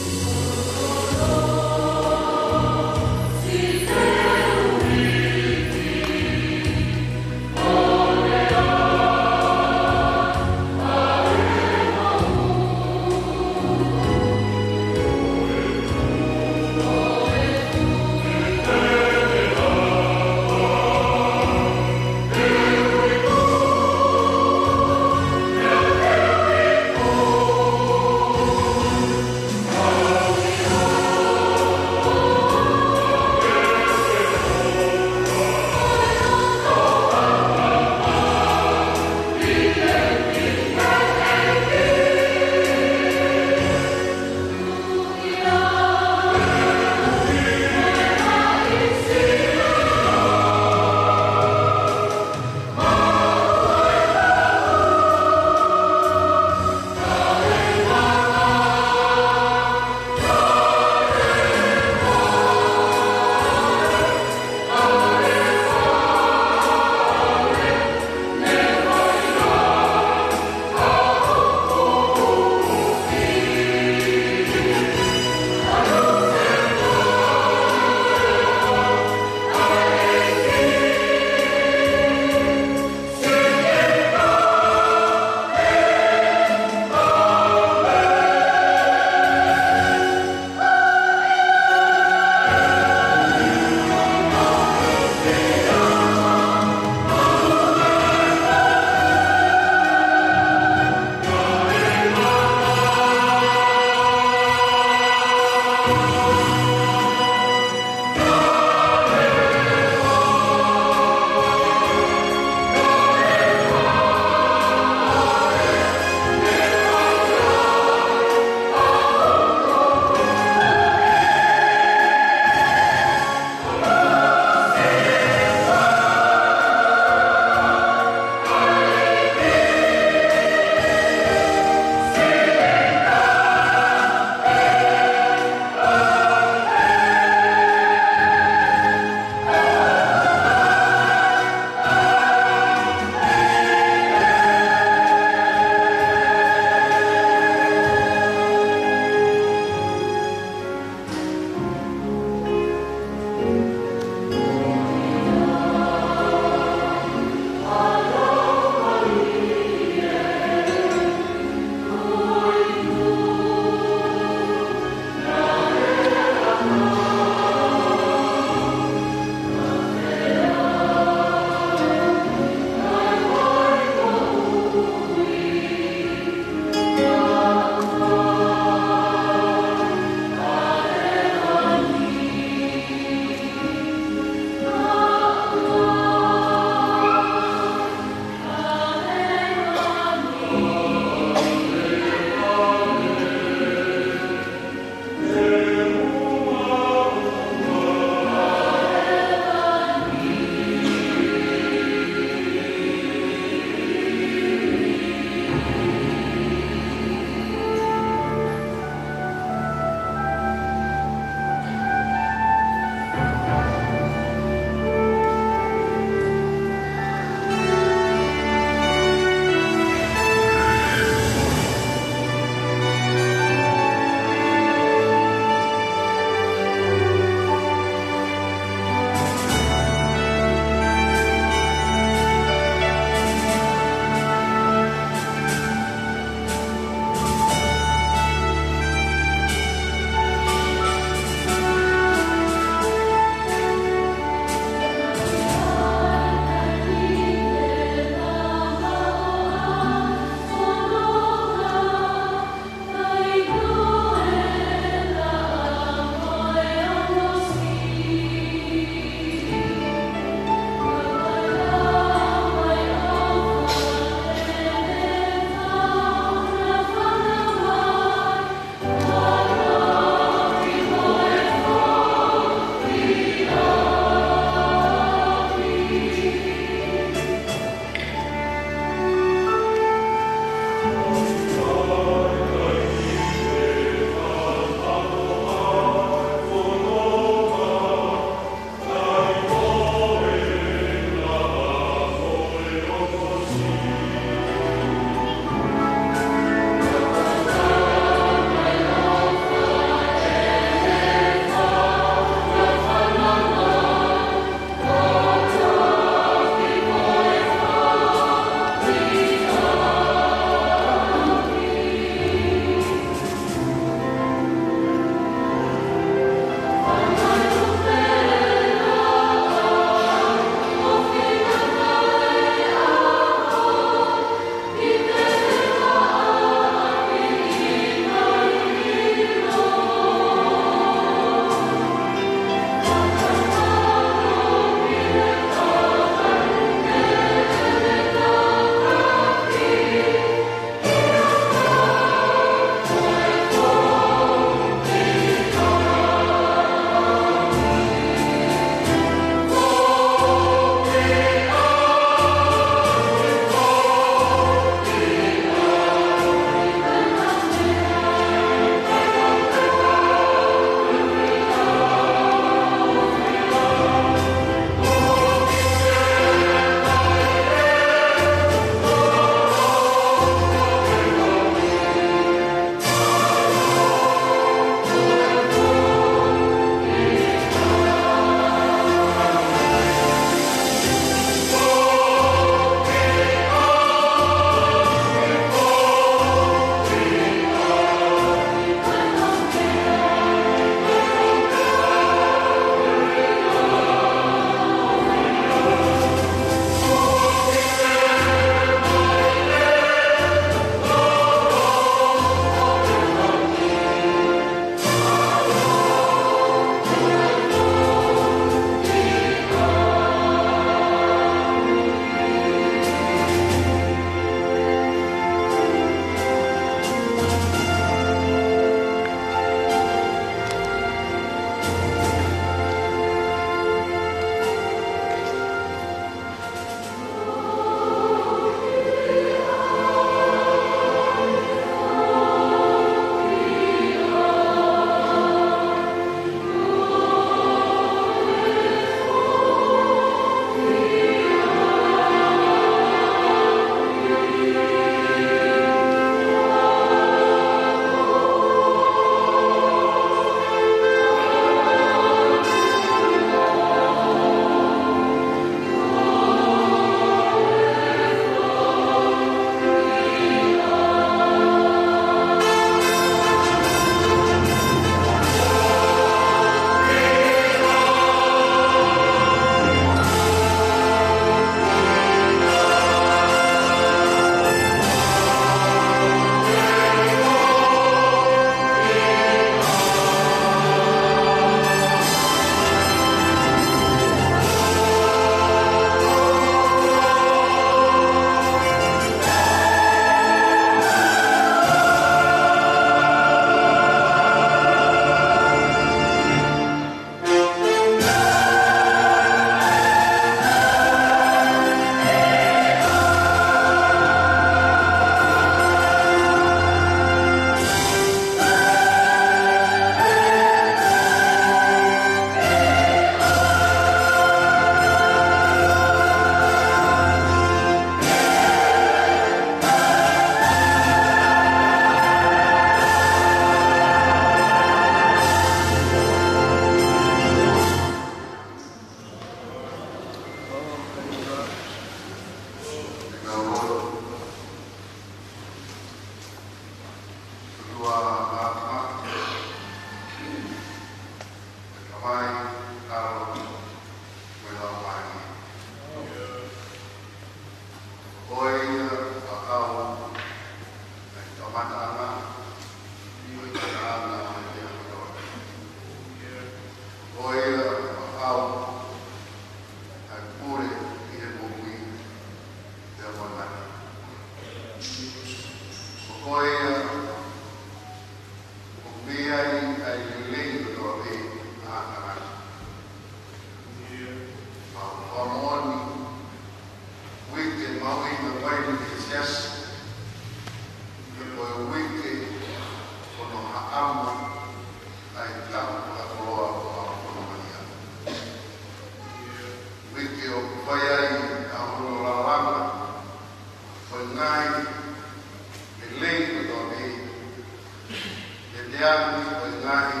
He te angi ʻo e ngaahi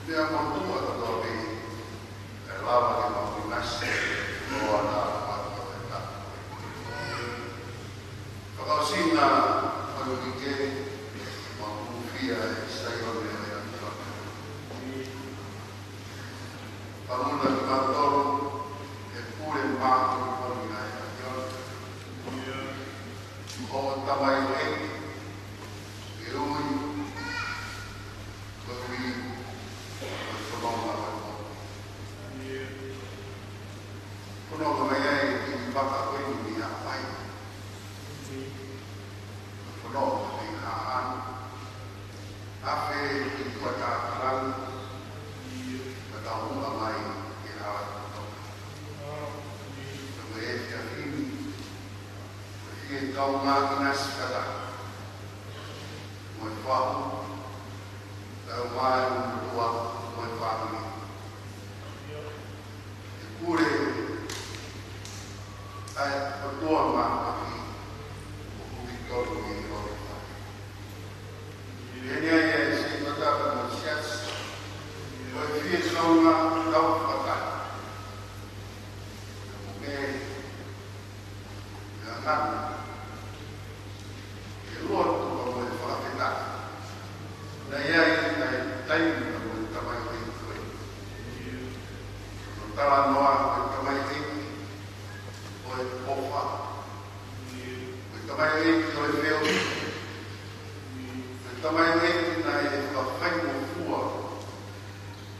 meʻa motuʻa kotoa pē, ʻe lava ke mau ʻinasi, ʻo ana ʻo ʻata. Fakaʻosinga ʻo e uike, mau hūfia ʻi Saione ʻo e ʻAfiona. Panguna kimautolu ʻe he pule māʻoniʻoni ʻa e ʻAfiona. Ko e tamaioʻeiki, ʻe ui, ko e ui, ko e fononga ʻo e moʻui. Fononga mai ai ʻi he vaka ko eni ʻi Haʻapai. Fononga mai ʻi Haʻano. Afe ʻi Tuʻatakalani, ka tau muʻa mai ʻi Haʻapai. Ka ko e efiafi ni, ko e fie kaungā ʻinasi fakataha mo e fahu, kaungā ʻi he motuʻa mo e fāmili. ʻE pule ʻa e ʻOtua Māfimafi ʻo hū ki tonu ʻi he ʻOtua. Pehē ni ai ʻa e Siasi Fakatapu mo e Siasi, ko e fie kaungā tau fakataha. Ka mo e meʻa ʻe ngana, ʻe lotu ka mo e fakafetaʻi. Naʻe ʻi ai ʻa e taimi ka mo e tamaioʻeiki ko ē. Ko e talanoa ko e tamaioʻeiki ko e ʻofa. Ko e tamaioʻeiki ko e feohi. Ko e tamaioʻeiki naʻe fakafaingofua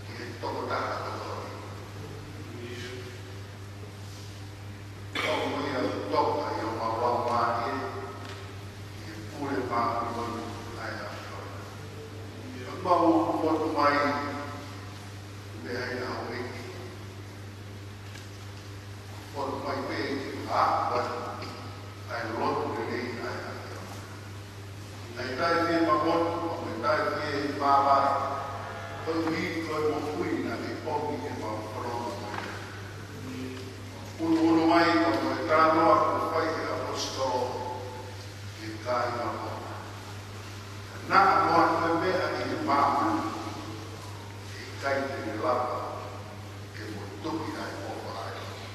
ki he tokotaha kotoa pē. Ko ia ʻoku toka ʻi homau laumālie, ʻi he pule māʻoniʻoni ʻa e ʻAfiona. Ka mau lotu mai, meʻa ʻi he ʻaho ni. Lotu mai pē ki ha, ʻa e lotu lelei ʻa e ʻAfiona. Naʻe taʻefie mamotu, ʻo naʻe taʻefie māvae. Koeʻuhi ko e moʻui naʻe ʻomi ke mau fononga mai. Unuunu mai, ʻo mo e talanoa kuo fai ʻe he ʻaposetolo ki he kāinga Loma. Naʻa mo ha toe meʻa ʻi māmani, ʻe ʻikai te ne lava ke motuhi ʻa e ʻofa ʻa e ʻOtua.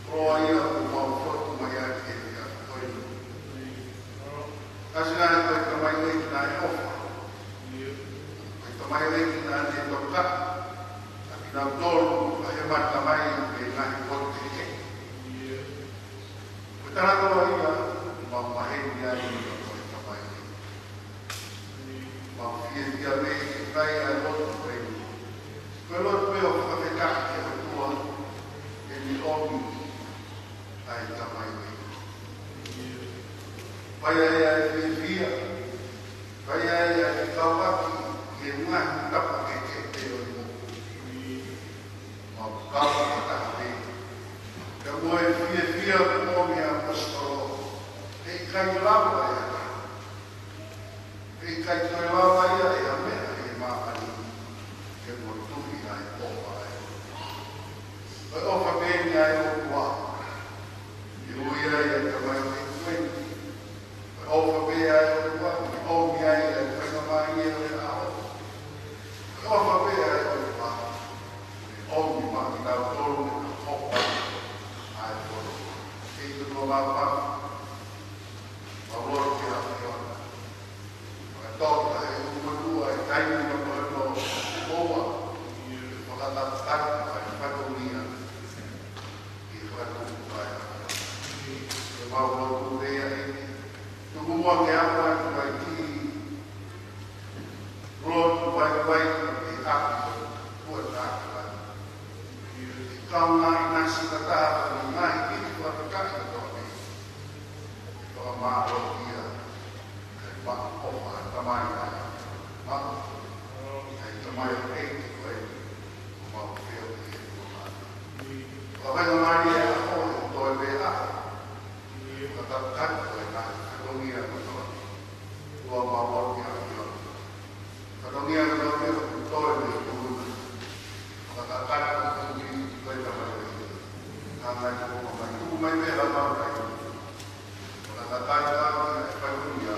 Ko ia ʻoku mau fotu mai ʻaki ʻi he ʻaho ko eni. Kasi naʻe ko e tamaioʻeiki naʻe ʻofa. Ko e tamaioʻeiki naʻa ne tokaʻi ʻa kinautolu ʻa e mata mai mei he ngaahi potu kehekehe. Ko e talanoa ia ʻoku mau maheni ai ʻi he tamaioʻeiki. Mau fiefia mei he kai ʻa e lotu ko eni. Ko e lotu pē ʻo fakafetaʻi ki he ʻOtua ʻi heʻene ʻomi ʻa e tamaioʻeiki. Fai ai ʻa e fiefia, fai ai ʻa e fekauʻaki ki he ngaahi tapa kehekehe ʻo e moʻui. Mau kau fakataha pē. Ka mo e fiefia kuo ʻomi ʻe he ʻaposetolo, ʻe ʻikai lava ʻe ha taha. ʻE ʻikai toe lava ia ʻe ha meʻa ʻi māmani ke motuhi ʻa e ʻofa ʻa e ʻOtua. Ko e ʻofa pē eni ʻa e ʻOtua. ʻE ui ai ʻa e tamaioʻeiki ko eni. Ko e ʻofa pē ʻa e ʻOtua, ʻomi ai ʻa e faingamālie ʻo e ʻaho. Ko e ʻofa pē ʻa e ʻOtua, ʻomi maʻa kitautolu ʻa e ʻofa ʻa e ʻOtua. ʻEiki ʻoku mau māfana, mau lotu ki he ʻAfiona. Fakatoka he ʻoku motuʻa e taimi ma koe no koa, ke fakataputaki ʻa e fatongia. ʻI he fakatupu ʻa e ʻAfiona. Ke mau lotu pē ʻEiki. Tuku muʻa ke aʻu atu ai ki he lotu vaivai ʻi he ʻapi ʻo Tuʻatakalani. Ke kaungā ʻinasi fakataha mo e ngaahi kiʻi fakataha kotoa pē. Ke fakamālō ia. Kae maʻu ʻofa ʻa e Tamai ʻa e ʻAfiona. Maʻu ʻa e tamaioʻeiki ko eni. Mau feo ki he ʻOtua. Ka faingamālie ʻa e ʻaho ʻe toe pē ʻa. Ka tataki ko e ngaahi fatongia kotoa. Ua mau lotu ki he ʻAfiona. Fatongia kotoa pē ʻoku toe mei tuʻuna. Ka tataki ko e tamaioʻeiki. Ka ngaahi tuku mai, tuku mai pē ha mau kai. Ka tataki ko e fatongia.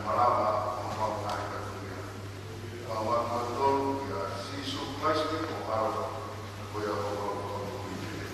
Malava ʻo mau ngaahi katulia. Mau ʻoatu ʻa e tonu kia Sīsū Kalaisi ko e ʻAlo, ko ia ʻoku mau tonu ki ai.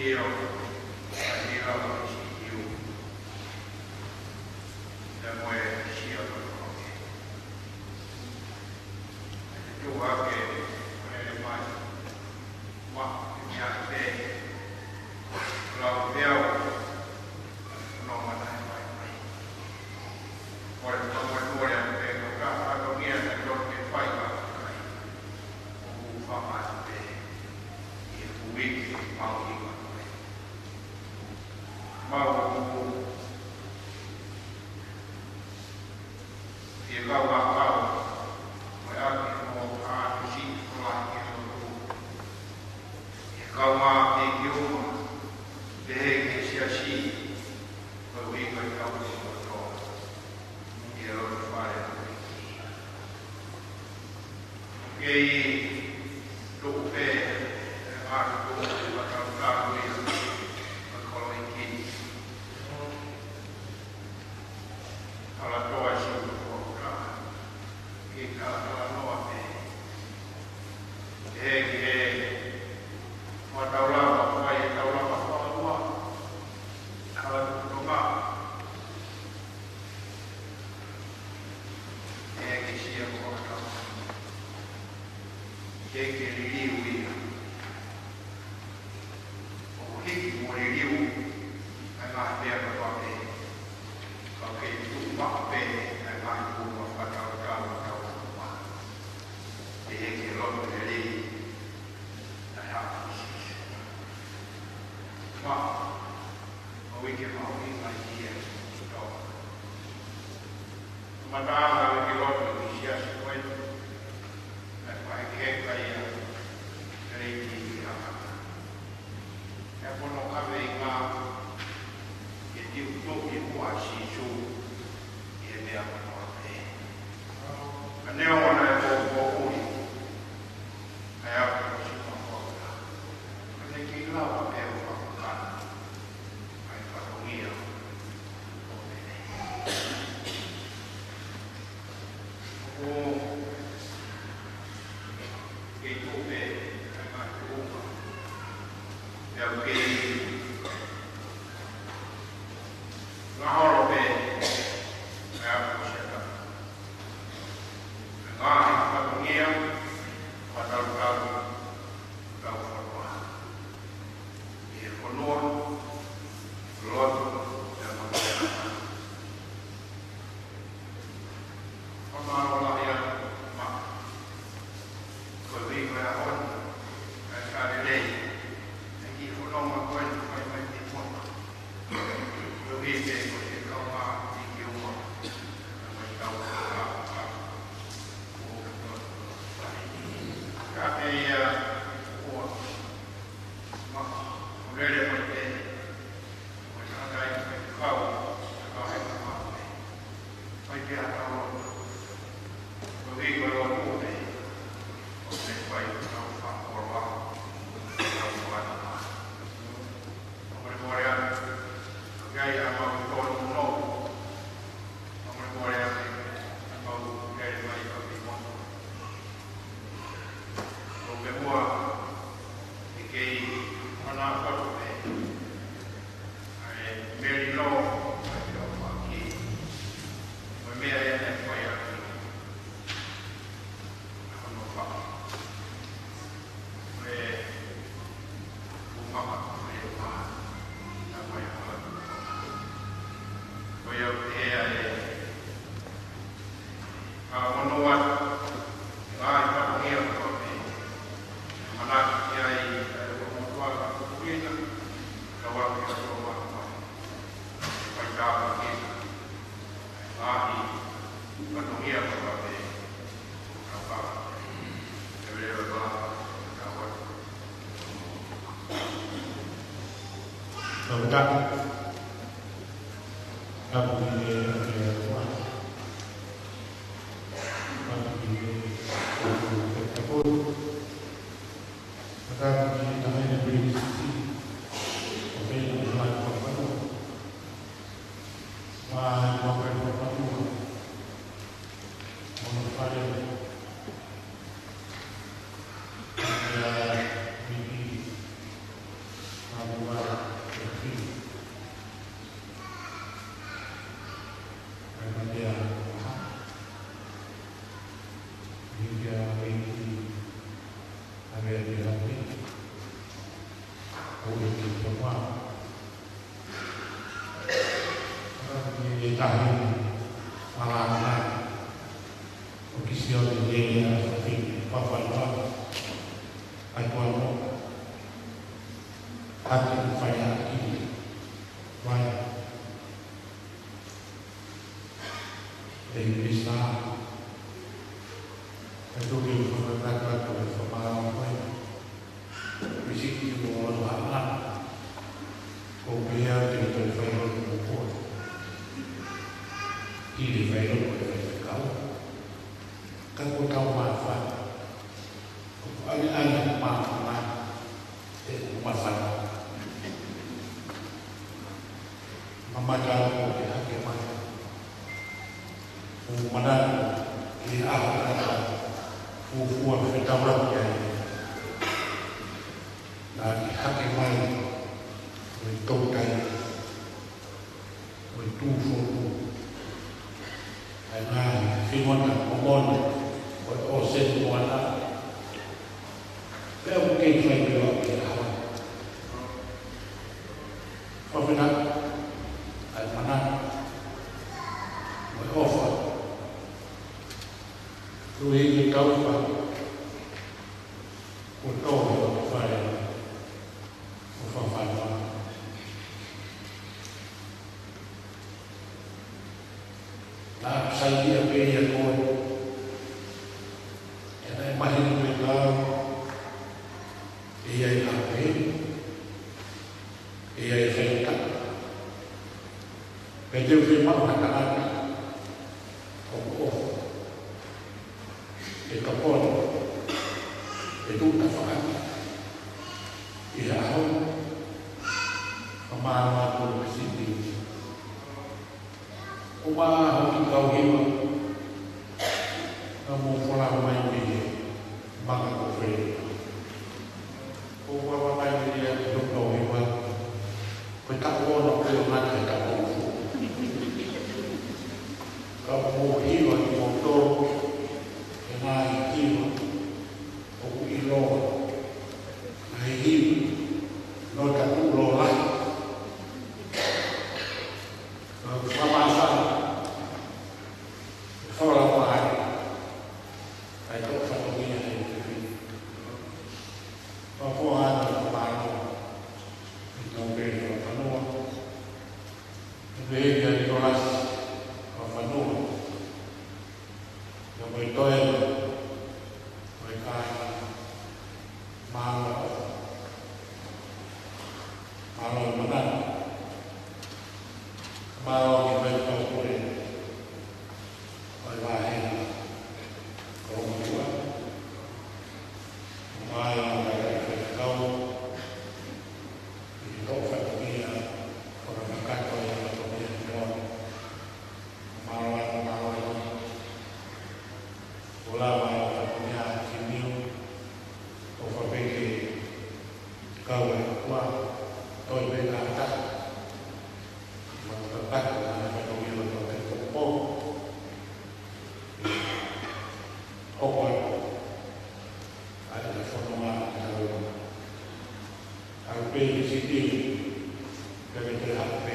ʻIo, ʻa e hila ʻo e siʻi iu. Te mo e sia kotoa ke. Te tuʻu hake, ʻo lele mai. Ma, ke mea te. Lau peau. No mana e mai mai. Kole, kole, kole, ʻa e pē, ka, ka, ka, ka, mea, ka, kole, ke fai, ka, ka, ka. ʻO u fama, ʻa e pē. ʻI he uike, mau, ʻi, mau, ʻi, mau, ʻi, ʻi he kau ʻakau, ko e ʻaki mo ha ʻusi ko la ke lotu. ʻI he kau mā ke ki uma, pehē ki he siasi, ko e uike kau lotu. ʻI he lotu fale ʻo e ʻEiki. Kei tuʻu pē, ʻa e tuʻu pē, ʻa e tautau ia, ʻa e koloiki. Ala toa si ʻo ka. Ke ka ala noa pē. He, he. Ua taulava, ua e taulava, ua, ua. Ala tuʻu tonga. He ke sia ko ka. He ke liliu ia. ʻO hiki mo liliu, ʻa e ngaahi meʻa kotoa pē. Ka ke tuʻu maʻu pē, ʻa e ngaahi tuʻunga fakakaukau, fakakaukau. He ke lotu lelei, ʻa e hapa ki Sīsū. Ma, ʻo uike mahuʻinga ia, ʻi Tonga. Mataʻanga uike lotu ki siasi ko eni. Naʻe fai ke kai ia, kei ki haka. He pono kaveinga, ke tiu toki mua Sīsū, ʻi he meʻa kotoa pē. Ka neongo naʻe poupou ui, ʻa e ako ko Sipa Paula. Ka ne kei lava pē ʻo fakakana. ʻA e fatongia ʻo e. ʻO kei tuʻu pē, ʻa e ngaahi tuʻunga. Pea kei ngaholo pē, ʻa e ako ko Sipa. Ngaahi fatongia, fakatatau, tau fakawa. ʻI he fonua, lotu, pea mo e. Fakamālō lahi atu, ma. Ko e uike ʻaho ni, ʻa e kalelei, ʻa e kiʻi fononga ko eni, fai mai ki Tonga. Tuangamoka, ʻa e fai ʻa e kiʻi vai. ʻE Misa, ʻe tuku ke u fakatapu atu e fakamālō ko e visiti mo e ʻalu ʻa e ʻaho. Ko e pehē te u toe fai lotu mo koe. Kiʻi fai lotu e faifekau. Ka ko e tau māfana. Ko e ʻaneʻane māfana. ʻE ʻoku māfana. Mamata ʻoku ke hake mai. ʻOku manatu ki he ʻaho ʻoku fuofua fetaulaki ai. Naʻa ke hake mai, mo e toutai, mo e tuʻu fotu. ʻA e ngaahi fingona momona ʻo e ʻōseni moana. Pea ʻoku kei fai pē ʻo ke hala. Fafina, ʻa e mana, mo e ʻofa. Tuʻu ʻi he taufa, ko e tō ʻo e fale, ʻo Fafana. Naʻa ku saiʻia pē ʻia koe. ʻE naʻe mahino pē kau. ʻE ʻi ai ʻa pē. ʻE ʻi ai faitaka. Pea te u fiemaʻu ha tangata. ʻOku ʻofa. ʻE tokoni. ʻE tuʻu tafaʻaki. ʻI he ʻaho. Fakamālō atu ki he visiti. ʻO maʻa hoki kau hiva, naʻa mou folau mai mei he maka ko Fele. ʻO folau mai mei he hoku kau hiva, ko e taʻu ono ko e ngata he taʻu ono. Ka mou hiva kimoutolu, he ngaahi hiva, ʻoku ʻiloa, ngaahi hiva, no taku lo lahi. Ka ʻoku fakamāfana, ʻe folau mai, ʻa e toʻo fatongia ʻe he fefine. Ka ʻoku ʻoatu ʻa e fakamālō, ʻi he tau pē fakafanua, ʻi he pehē kia Nikolasi, fakafanua, ʻio mo e toe, mo e kāinga, mālō, mālō e manatu. Mālō ki he faifekau pule ʻo e vāhenga Kolomotuʻa. Mālō ki he faifekau ʻi he toʻo fatongia, ʻo e kakato ʻi he fatongia ni. Mālō, mālō. ʻO lava ʻa e fatongia ki Niu, ʻo fakapeke kau e kua, toi pē ka ata. Mālō, kātaki ʻa e fatongia ʻo fakapeke popo. ʻO kua, ʻa e fononga ʻa e tau. ʻA e pē ki Siti, pea ke te haʻu pē.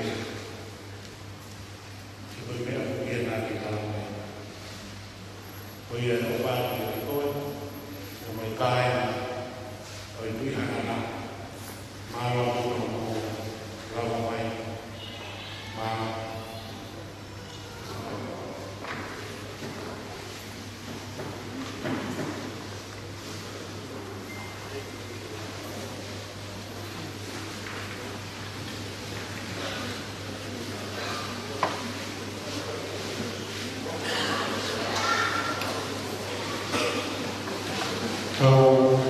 Ko e meʻa ko ia naʻa ke tala mai. Ko ia ʻoku ou pāki atu kiate koe, ʻio mo e kāinga ʻo e Tuʻi Hangana. Mālō ʻaupito hoʻomou lava mai. Mālō. Kau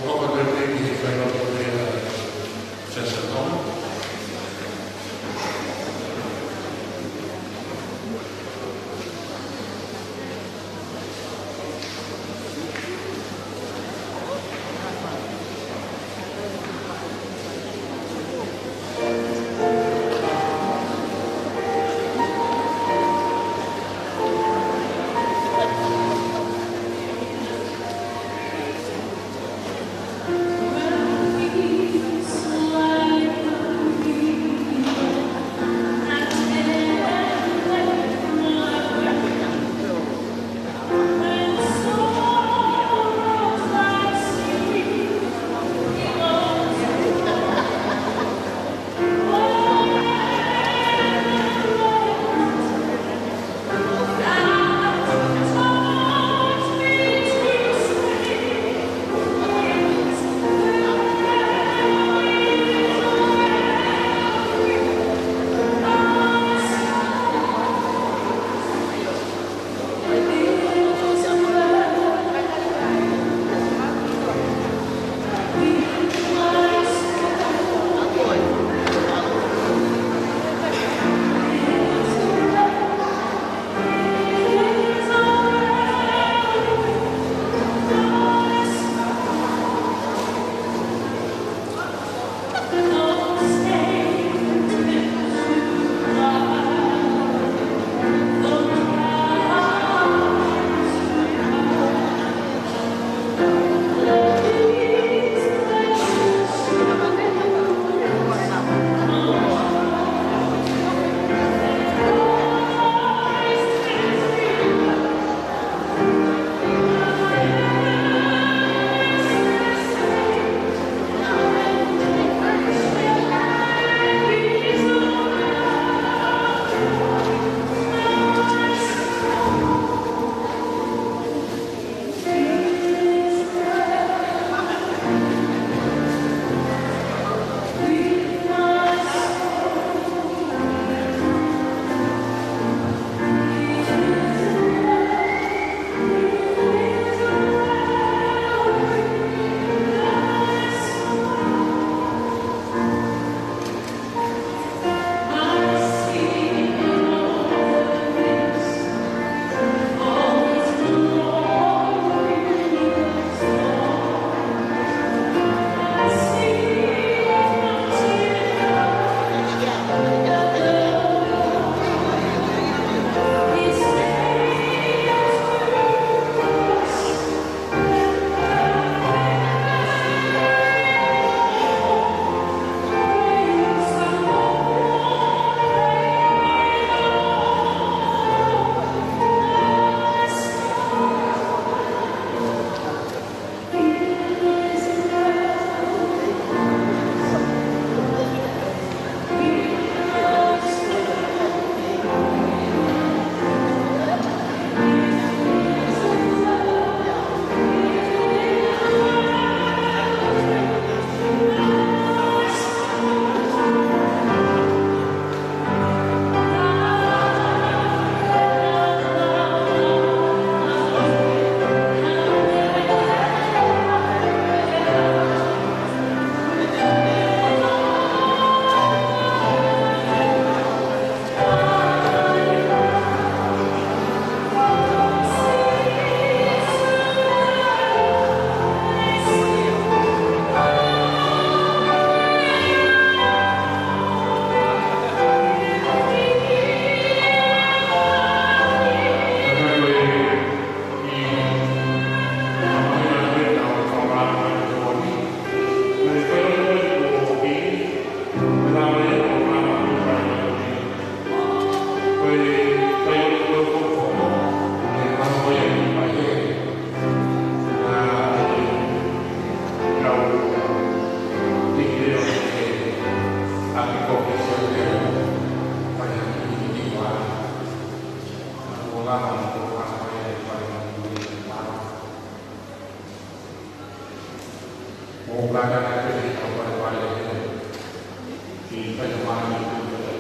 ʻOku kātaki atu ki he kau palopalema ʻi he fale mali ʻi he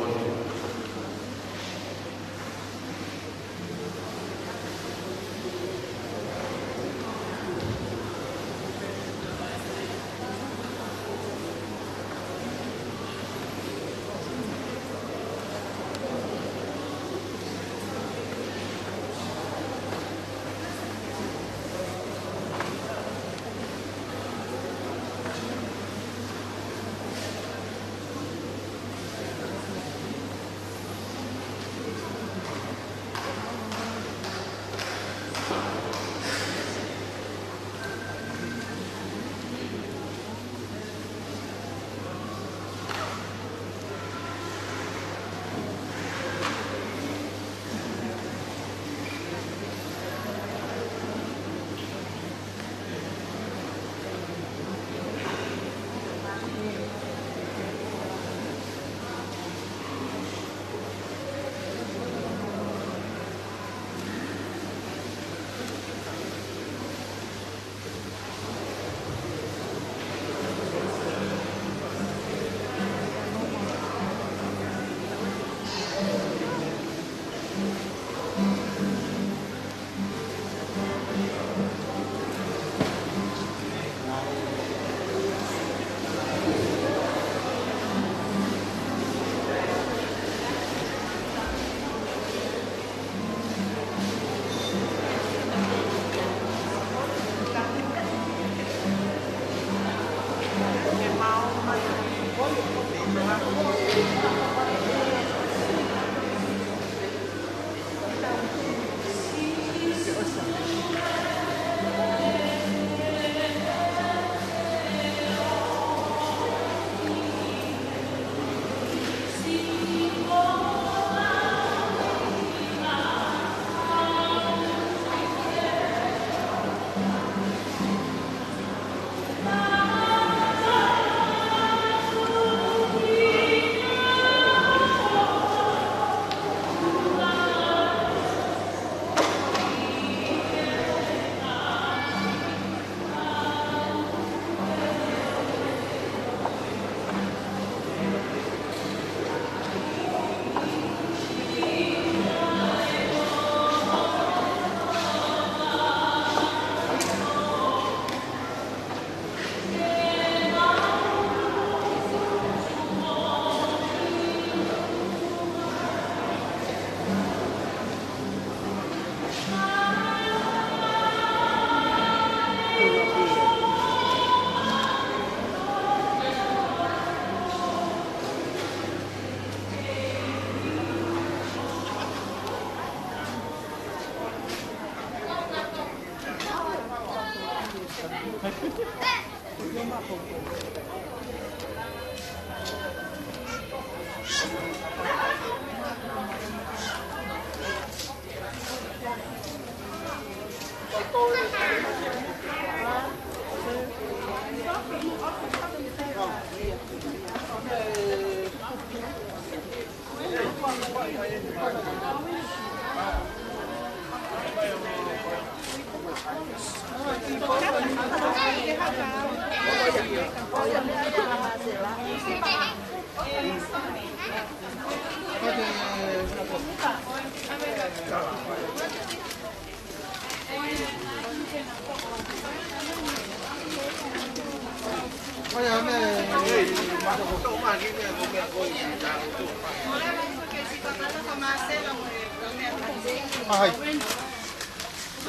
ʻAi.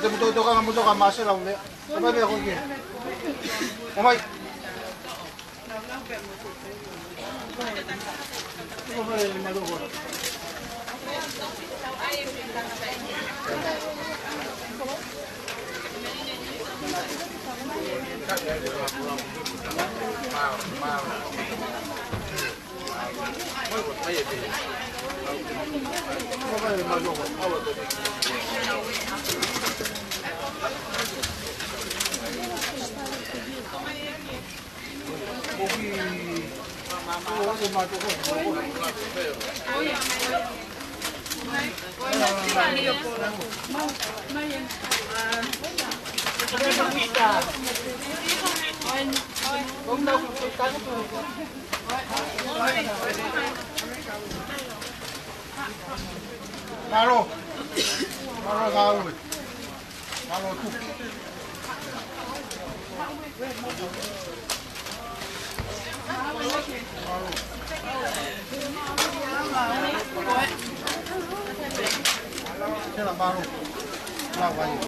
Te muto toka, muto ka Masela, meʻa. ʻOmai meʻa ko ē. ʻOmai. Mālō. Mālō ngāue. Mālō tuku. Mālō. Tēlā mālō. Mālō.